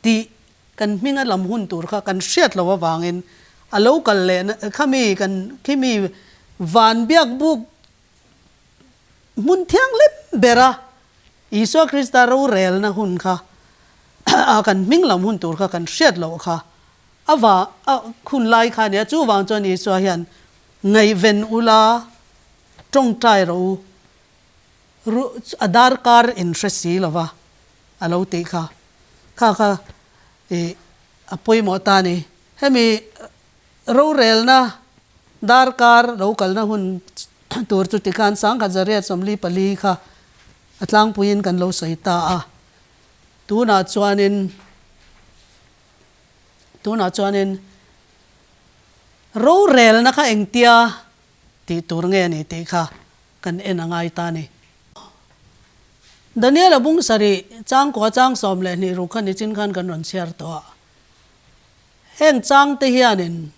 Tih kan hminga lam hun tur kha kan hriat loh avangin a lo kal leh khami kan khimi van biak buk hmun thianghlim bera Isua Krista rorelna hun kha a kan hming lam hun tur kha kan hriat loh kha a va a hun lai kha a nia. Chuvang chuan Isua hian ngaihven ula tawngtai rawh u, ru a darkar in hre si lova a lo tih kha. Kha kha ih a pawimawh ta a ni. Hemi rorelna darkar lo kalna hun tur chu tikhan sangkhat zariat 44 kha a tlangpuiin kan lo sawi ta a. Tunah chuanin tunah chuanin rorelna kha engtia tih tur nge a ni tih kha kan en a ngai ta a ni. Daniel-a bung sarih changkua chang 12 ruk kha nichin khan kan rawn chhiar tawh a. Heng chang te hianin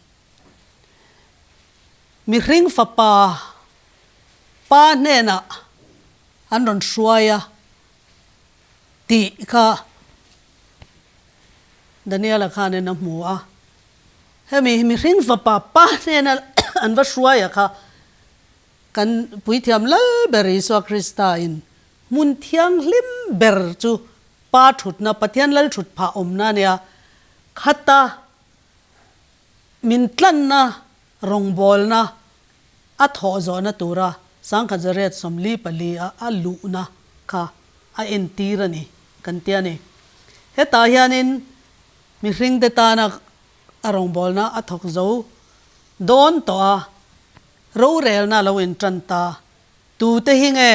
mihring fapa pa hnenah an rawn hruai a tih kha Daniel-a khanin a hmu a. Hemi mihring fapa pa hnena an va hruai a kha Kan Puithiam Lal ber Isua Krista in hmun thianghlim ber chu Pa thutna, Pathian Lal thut phah awmna a nia. Khata min tlanna rawngbawlna a thawh zawhna tura 1944 a a luhna kha a entir a ni kan ti a ni. Hetah hianin mihringte tana a rawngbawlna a thawk zo dawn tawh a. Rorelna lo intan ta, tute hi nge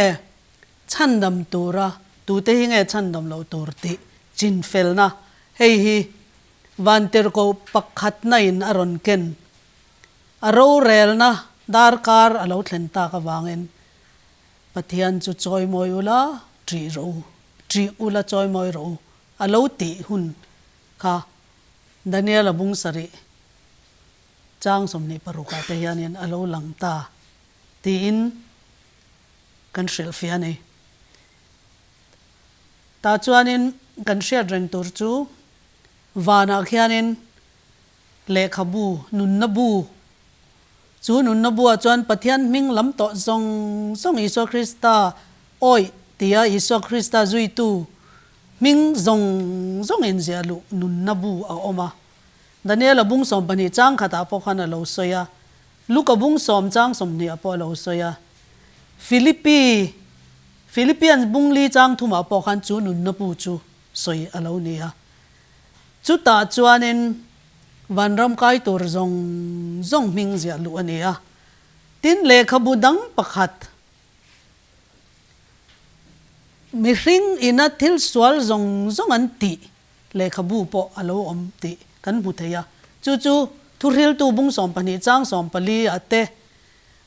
chhandam tura, tute hi nge chhandam loh tur tih chinfelna hei hi Vantirhkoh pakhatna in a rawn ken. A rorelna darkar a lo thlen tak avangin Pathian chu chawimawi ula ṭih rawh u, ṭih ula chawimawi rawh u a lo tih hun kha Daniel-a bung sarih Chang 26 ah te hianin a lo lang ta tiin kan hrilhfiah a ni. Tah chuanin kan hriat reng tur chu vanah khianin lehkhabu, nunna bu, chu nunna buah chuan Pathian hming lam tawh zawng zawng Isua Krista awih tia Isua Krista zuitu hming zawng zawng inziah luh nunna bu a awm a. Daniela bung 12 chang khatah pawh khan a lo sawi a, Luka bung sawm chang 20 ah pawh a lo sawi a, Philippi, Philippians bung li chang thumah pawh khan chu nunna pu chu sawi a lo ni a. Chutah chuanin vanram kai tur zawng zawng hming ziah luh a ni a. Tin, lehkhabu dang pakhat, mihring ina thil sual zawng zawng an tih Lehkhabu pawh a lo awm tih kan hmu thei a. Chu chu Thuhriltu bung 12 chang 14 ah te,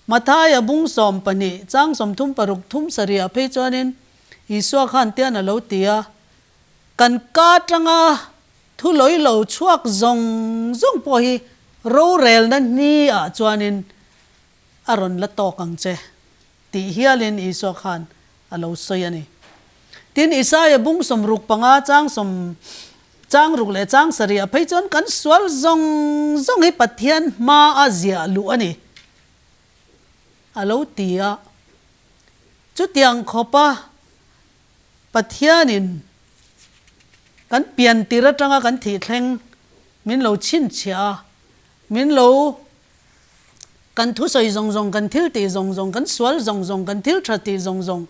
Mathaia bung 12 chang 30 paruk thum sarih ah phei chuanin Isua khan tian a lo ti a, Kan ka atanga thu lawi lo chhuak zawng zawng pawh hi rorelna ni ah chuanin a rawn la tawk ang che. Tih hialin Isua khan a lo sawi a ni. Tin, Isaia bung 65 chang sawm chang ruk leh chang sarih ah phei chuan kan sual zawng zawng hi Pathian hma a ziah luh a ni a lo ti a. Chutiang khawpa Pathianin kan pian tir atanga kan thih thleng min lo chhinchhiah a, min lo Kan thusawi zawng zawng, kan thil tih zawng zawng, kan sual zawng zawng, kan thil tha tih zawng zawng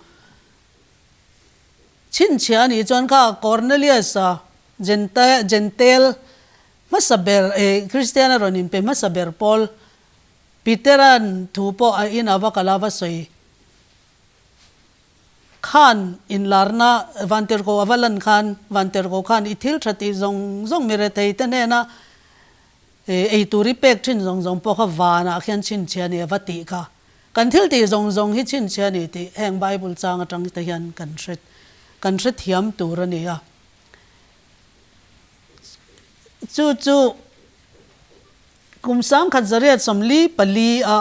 chhinchhiah a nih chuan kha Cornelius-a Jentail hmasa ber, Kristian a rawn inpe hmasa ber pawl Petera'n thu pawh a inah va kal a va sawi khan inlarna Vantirhkoh a va lan khan Vantirhkoh khan i thil tha tih zawng zawng mi rethei te hnena Ei tur i pek thin zawng zawng pawh kha vanah khian chhinchhiah a ni a va tih kha. Kan thil tih zawng zawng hi chhinchhiah a ni tih heng Bible chang atang te hian kan hre kan hrethiam tur a ni a. Chu chu kum 1844 a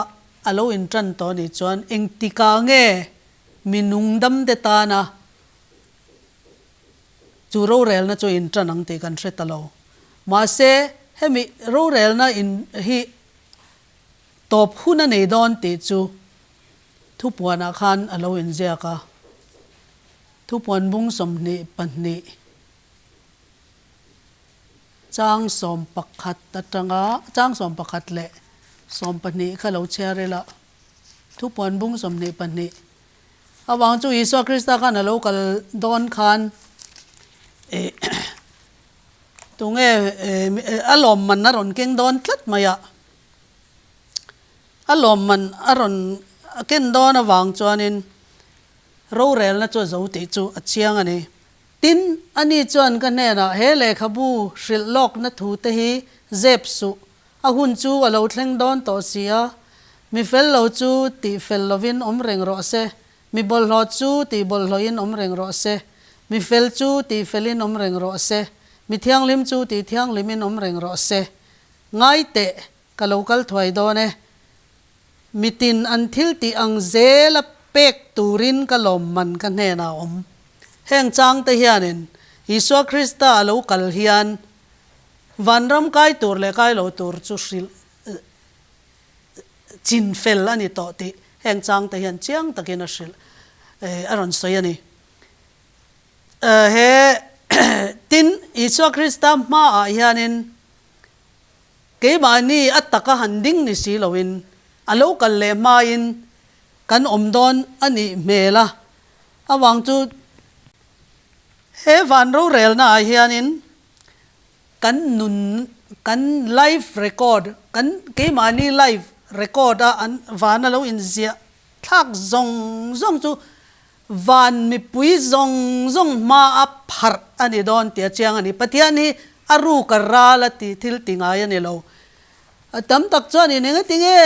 a lo intan tawh a nih chuan engtikah nge mi nungdam te tana chu rorelna chu intan ang tih kan hre ta lo. Mahse hemi rorelna in hi Tawp hun a nei dawn tih chu thupuanah khan a lo inziak a, thupuan bung 22 chang 11 atanga chang 11 leh 12 kha lo chhiar ila, thupuan bung 22 avang chu Isua Krista khan a lo kal dawn khan ih tunge a lawmman a rawn keng dawn tlat mai a. A lawmman a rawn ken dawn avang chuanin rorelna chu a zo tih chu a chiang a ni. Tin, ani chuan ka hnenah he lehkhabu hrilh lawkna thute hi zep suh, a hun chu a lo thleng dawn tawh si a, mi fel lo chu tih fel lovin awm reng rawh se, mi bawlhhlawh chu tih bawlhhlawhin awm reng rawh se, mi fel chu tih felin awm reng rawh se, mi thianghlim chu tih thianghlimin awm reng rawh se. Ngai teh, ka lo kal thuai dawn e. Mitin an thil tih ang zela pek turin ka lawmman ka hnenah a awm. Heng changte hianin Isua Krista a lo kal hian vanram kai tur leh kai lo tur chu hrilh chin fel a ni tawh tih heng changte hian chiang takin a hrilh a rawn sawi a ni. He tin Isua Krista hmaah hianin Keimahni a taka han ding ni si loin a lo kal leh hmain kan awm dawn a nih hmel a, avang chu he van rorelna ah hianin kan nun kan life record kan keimahni life record a an van a lo inziah thlak zawng zawng chu Van mipui zawng zawng hma a pharh a ni dawn tih a chiang a ni. Pathian hi a ruk a ral a ti thil ti ngai a ni lo. A tam tak chuan in eng ati nge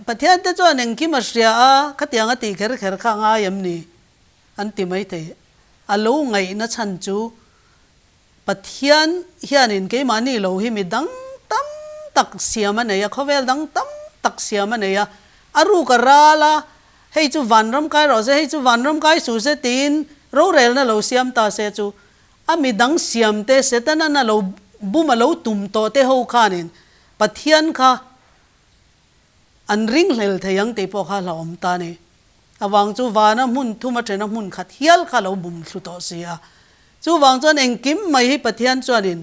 Pathian te chuan engkim a hria a, khatiang a tih kher kher kha a ngai em ni? an ti maithei. A lo ngaihna chhan chu Pathian hianin keimahni lo hi mi dang tam tak siam a nei a, khawvel dang tam tak siam a nei a, a ruk a ral a, hei chu vanram kai rawh se, hei chu vanram kai suh se tiin rorelna lo siam ta se chu a mi dang siam te Setanan a lo bum a lo tum tawh te ho khanin Pathian kha An ringhlel thei ang tih pawh kha hlauhawm ta a ni. Avang chu vana hmun thum a thena hmun khat hial kha lo bum thlu tawh si a. Chuvang chuan engkim mai hi Pathian chuanin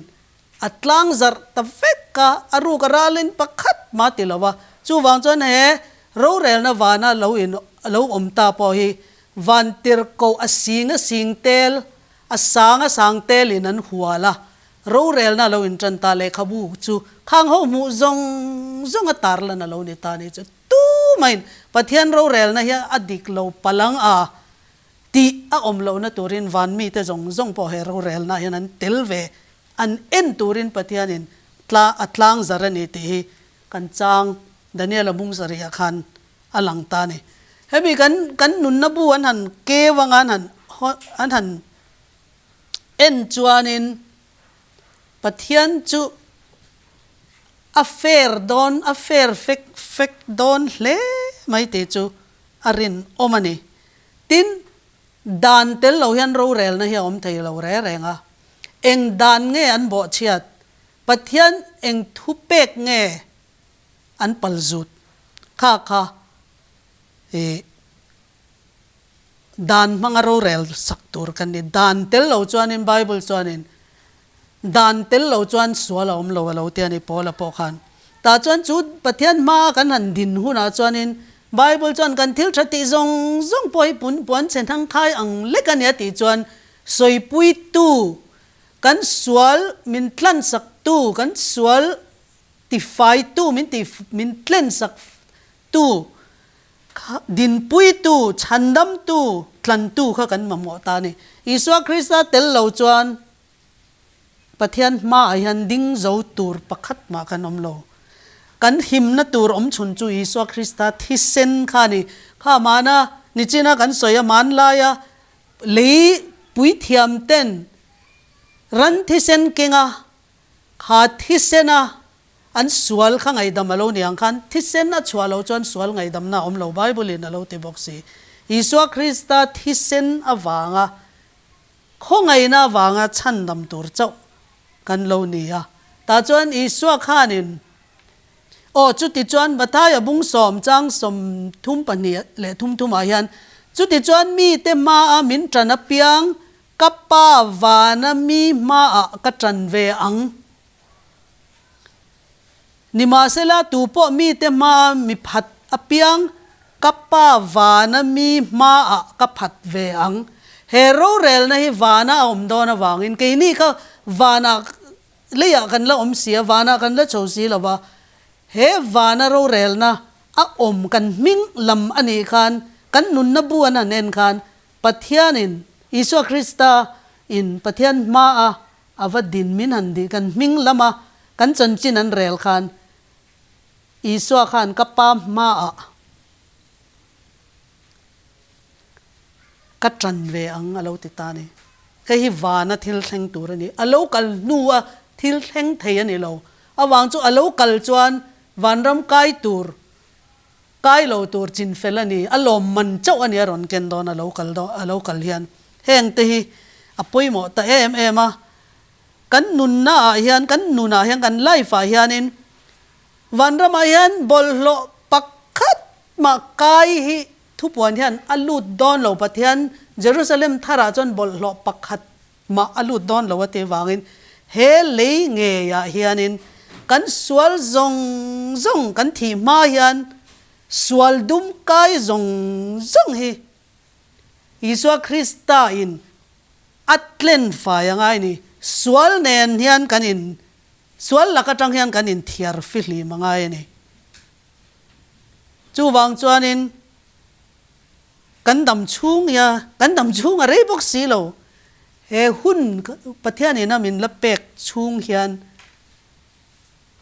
a tlang zarh ta vek a, a ruk a ralin pakhat mah ti lo a. Chuvang chuan he rorelna vana lo in lo awm ta pawh hi van tirhkoh a sing a sing tel, a sang a sang telin an hual a. Rorelna lo intan ta lehkhabu chu khang ho hmuh zawng zawng a tarlan a lo ni ta ni chu tumahin Pathian rorelna hi a dik lo palang a tih a awm lohna turin van mite zawng zawng pawh he rorelna hian an tel ve an en turin Pathianin tla a tlang zar a ni tih hi kan chang Daniel-a bung sarihah khan a lang ta a ni. Hemi kan kan nunna bu an han keu anga an han an han En chuanin Pathian chu a fair dawn, a fair fek fek dawn hle mai tih chu a rinawm a ni. Tin, dan tel lo hian rorelna hi a awm thei lo re reng a. Eng dan nge an bawhchhiat? Pathian eng thupek nge an palzut? Kha kha i. Dan hmanga rorel sak tur kan ni. Dan tel lo chuanin Bible chuanin dan tel lo chuan sual a awm lo a lo ti a ni Paula pawh khan. Tah chuan chu Pathian hmaa kan han din hunah chuanin Bible chuan kan thil tha tih zawng zawng pawh hi pun puan chhe hnangkhai ang lek a ni a tih chuan sawipuitu kan sual min tlansaktu kan sual tifaitu min ti min tlensak tu Dinpuitu, chhandamtu, tlantu kha kan mamawh ta a ni. Isua Krista tel lo chuan Pathian hmaah hian ding zo tur pakhat mah kan awm lo. Kan himna tur awm chhun chu Isua Krista thisen kha a ni. Kha mahna nichina kan sawi a, hmanlaia lei puithiam ten ran thisen kenga kha thisena an sual kha ngaihdam a lo ni ang khan thisen a chhuah loh chuan sual ngaihdamna a awm lo Bible in a lo ti bawk si. Isua Krista thisen avanga khawngaihna avanga chhandam tur chauh kan lo ni a. Tah chuan Isua khanin, Aw, chutichuan Mathaia bung sawm chang 32 leh thum thumah hian, Chutichuan mite hmaa min ṭan apiang, ka Pa vana mi hmaah ka ṭan ve ang. Nimahsela, tupawh mite hmaa mi phat apiang, ka Pa vana mi hmaah ka phat ve ang. He rorelna hi vana a awm dawn avangin keini kha vanah leiah kan la awm si a, vanah kan la chho si lo va, he vana rorelna a awm kan hming lam a nih khan, kan nunna bu an han en khan Pathianin, Isua Krista in Pathian hmaa a va din min han dih, kan hming lama kan chanchin an rel khan Isua khan ka Pa hmaah ka ṭan ve ang a lo ti ta a ni. Hei hi vana thil thleng tur a ni. A lo kal hnua thil thleng thei a ni lo. Avang chu a lo kal chuan vanram kai tur, kai lo tur chinfel a ni. A lawmman chauh a ni a rawn ken dawn a lo kal dawn, a lo kal hian. Heng te hi a pawimawh ta em em a. Kan nunna ah hian, kan nunah hian, kan life ah hianin Vanramah hian bawlhhlawh pakhat mah kai hi thupuan hian a lut dawn lo, Pathian Jerusalem tharah chuan bawlhhlawh pakhat mah a lut dawn lo a tih vangin he lei ngeiah hianin kan sual zawng zawng kan thih hma hian sual dum kai zawng zawng hi Isua Krista in a tlen fai a ngai ni, sual nen hian kan in Sual lak atang hian kan inthiar fihlim a ngai a ni. Chuvang chuanin kan dam chhung hia, kan dam chhung a rei bawk si lo. He hun Pathianin a min la pek chhung hian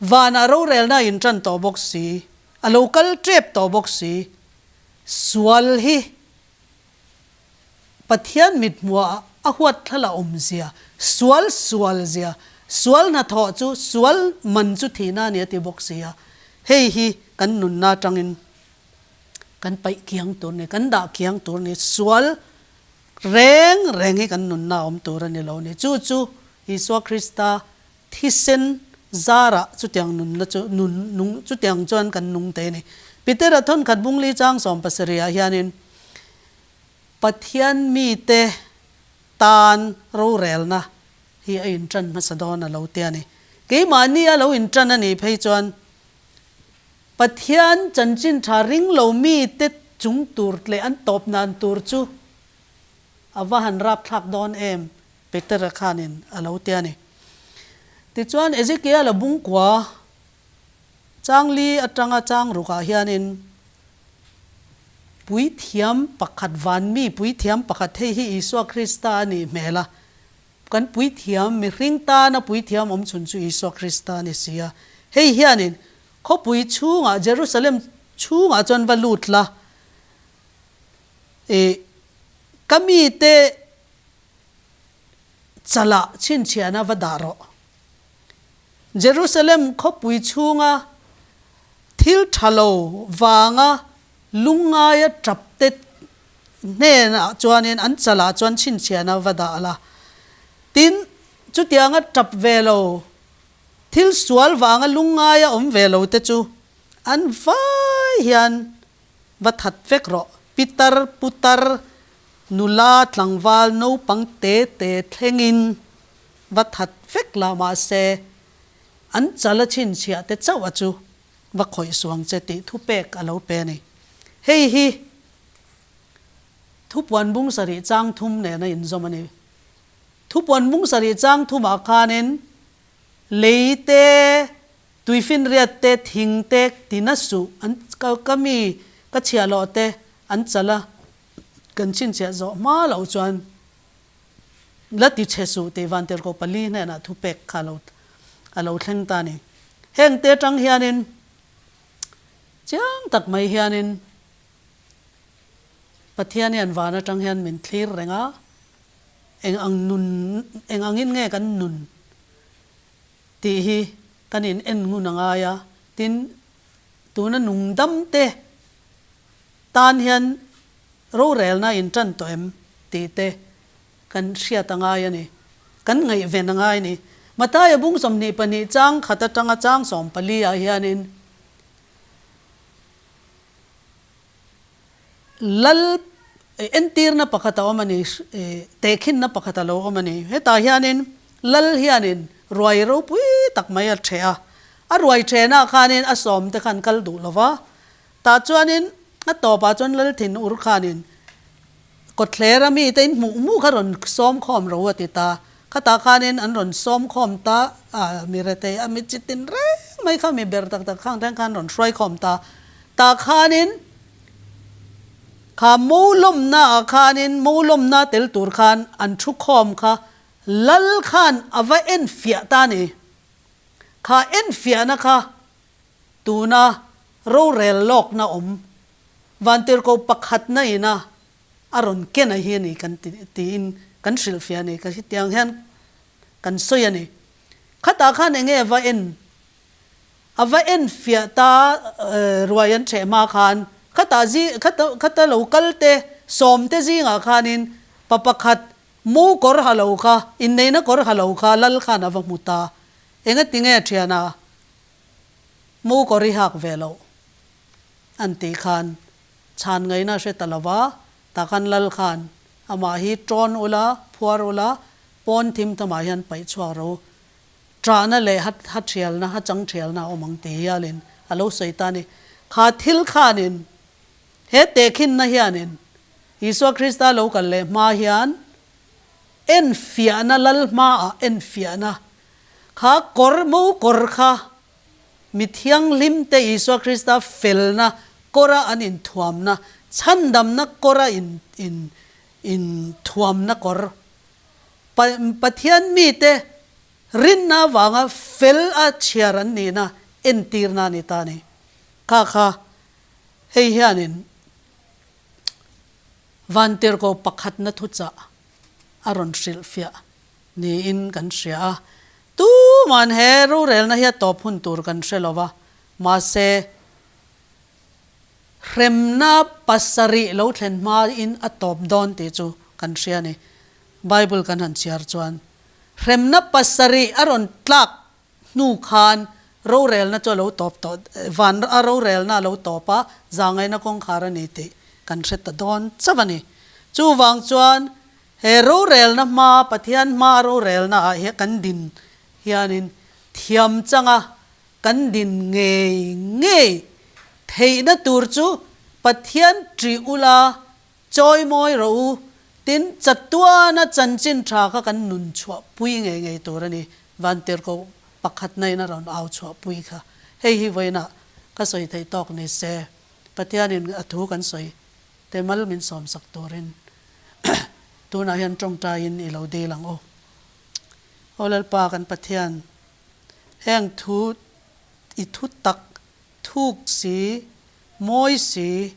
vanah rorelna a intan tawh bawk si, a lo kal tep tawh bawk si. Sual hi Pathian mithmuah a huat thla la awm zia, sual sual zia, sual hnathawh chu sual man chu thihna a ni a ti bawk si a, hei hi kan nunna atangin kan paih kiang tur a ni, kan dah kiang tur a ni, sual reng reng hi kan nunna a awm tur a ni lo a ni. Chu chu Isua Krista thisen zarah chutiang nunna chu nun nung chutiang chuan kan nung thei a ni. Petera thawnkhat bungli chang 70 ah hianin Pathian mite tan rorelna hi a inṭan hmasa dawn a lo ti a ni. Keimahni a lo inṭan a nih phei chuan Pathian chanchin ṭha ring lo mite chung tur leh an tawp nan tur chu a va han rapthlak dawn em Petera khanin a lo ti a ni. Tichuan Ezekiel-a bungkua Changli atanga chang rukah hianin puithiam pakhat, vanmi puithiam pakhat hei hi Isua Krista a nih hmel a, kan puithiam, mihring tana puithiam awm chhun chu Isua Krista a ni si a. Hei hianin khawpui chhungah, Jerusalem chhungah chuan va lut la, ih ka mite chalah chhinchhiahna va dah rawh. Jerusalem khawpui chhunga thil tha lo vanga lungngaia tapte hnenah chuanin an chalah chuan chhinchhiahna va dah la. Tin, chutianga tap ve lo, thil sual vanga lungngaia awm ve lo te chu an vai hian va that vek rawh. Pitar, putar, nula, tlangval, naupang te te thlengin. Va that vek la mahse an chal a chhinchhiah te chauh a chu va khawih suang che tih thupek a lo pe a ni. Hei hi thupuan bung sarih chang thum nen a inzawm a ni. Thupuan bung sarih chang thumah khanin lei te, tuifinriat te, thing te tina suh an ka mi ka chhiahhlawh te an chal a kan chhinchhiah zawh hma loh chuan La ti chhe suh tih Vantirhkoh pali hnenah thupek kha a lo a lo thleng ta a ni. Heng te atang hianin. Chiang tak mai hianin Pathian hian van atang hian min thlir reng a, eng ang nun, eng angin nge kan nun tih hi kan in en ngun a ngai a, tin tuna nungdam te tan hian rorelna in tan tawh em tih te kan hriat a ngai a ni. Kan ngaihven a ngai a ni. Mathaia bung 22 chang khat atanga chang 14 ah hianin Lal entirna pakhat a awm a ni, tehkhinna pakhat a lo awm a ni. Hetah hianin Lal hianin ruai ropui tak mai a ṭheh a. A ruai ṭhenah khanin a sawmte khan kal duh lo va. Tah chuanin a tawpah chuan Lal thin ur khanin Kawthlera mite in hmuh hmuh kha rawn sawm khawm ro a ti ta. Khatah khanin an rawn sawm khawm ta a, mi rethei a mi chi tin reng mai kha mi ber tak tak khang thleng khan rawn hruai khawm ta. Tah khanin kha mo lawmna ah khanin mo lawmna tel tur khan an thu khawm kha Lal khan a va enfiah ta a ni. Kha enfiahna kha tuna rorel lawkna awm Vantirhkoh pakhatna ina a rawn ken a hi a ni kan ti tiin kan hrilhfiah a ni. Ka hetiang hian kan sawi a ni. Khatah khan enge a va en a va en fiah ta ruai an ṭheh hma khan khatah zi khata khata lo kal te sawmte zingah khanin pa pakhat mu kawr ha lo kha inneihna kawr ha lo kha lal khan a va hmu ta. Engatinge a ṭhiana mu kawr i hak ve loh? An tih khan chhan ngaihna a hre ta lo va, takhan lal khan amah hi ṭawn ula, phuar ula, pawn thim tamah hian paih chhuak ro, ṭahna leh ha ha ṭhialna, ha chang ṭhialna a awm ang ti hialin a lo sawi ta a ni. Kha thil khanin he tehkhinna hianin Isua Krista lo kal leh hma hian enfiahna lal hmaah enfiahna kha kawr mo kawr kha Mi thianghlimte Isua Krista felna kawra an inthuamna, chhandamna kawra in in inthuamna kawr, Pa Pathian mite rinna avanga fel a chhiar an nihna entirna a ni ta a ni. Kha kha hei hianin Vantirhkoh pakhatna thuchah a rawn hrilhfiah niin kan hria a. Tuman he rorelna hi a tawp hun tur kan hre lo va, mahse hremna pasarih lo thlen hmain a tawp dawn tih chu kan hria a ni. Bible kan han chhiar chuan hremna pasarih a rawn tlak hnu khan rorelna chu a lo tawp tawh, van a rorelna a lo tawp a, zangaihna kawngkhar a ni tih kan hre ta dawn chauh a ni. Chuvang chuan He rorelna hma, Pathian hma rorelna ah hi kan din hianin thiam changa kan din ngei ngei theihna tur chu Pathian ṭih ula chawimawi rawh u, tin chatuana chanchin ṭha kha kan nun chhuah pui ngei ngei tur a ni, Vantirhkoh pakhatna in a rawn au chhuah pui kha. Hei hi vawiinah ka sawi theih tawk ni se, Pathianin a thu kan sawi te mal min sawmsak turin tunah hian tawngtaiin i lo dil ang u. Aw Lalpa kan Pathian, heng thu i thu tak thuk si, mawi si,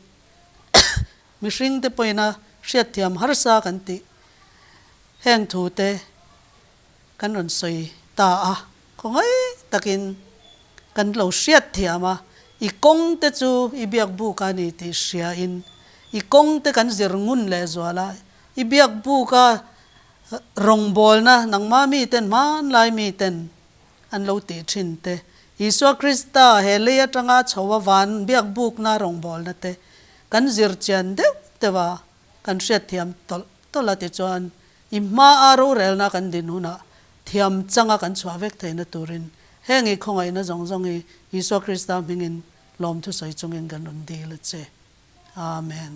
mihringte pawhin a hriatthiam harsa kan tih heng thu te kan rawn sawi ta a, khawngaih takin kan lo hriat thiam a, i kawng te chu i biak buk a ni tih hriain i kawng te kan zir ngun leh zual a, i biak buk a rawngbawlna nangmah mi ten hmanlai mi ten an lo tih thin te, Isua Krista he lei atanga chho a van biak bukna rawngbawlna te kan zir chian deuh deuh a, kan hriat thiam tawlh tawlh a tichuan I hmaa rorelna kan din hunah thiam changa kan chhuah vek theihna turin heng i khawngaihna zawng zawng hi Isua Krista hmingin lawmthu sawi chungin kan rawn dil a che. Amen.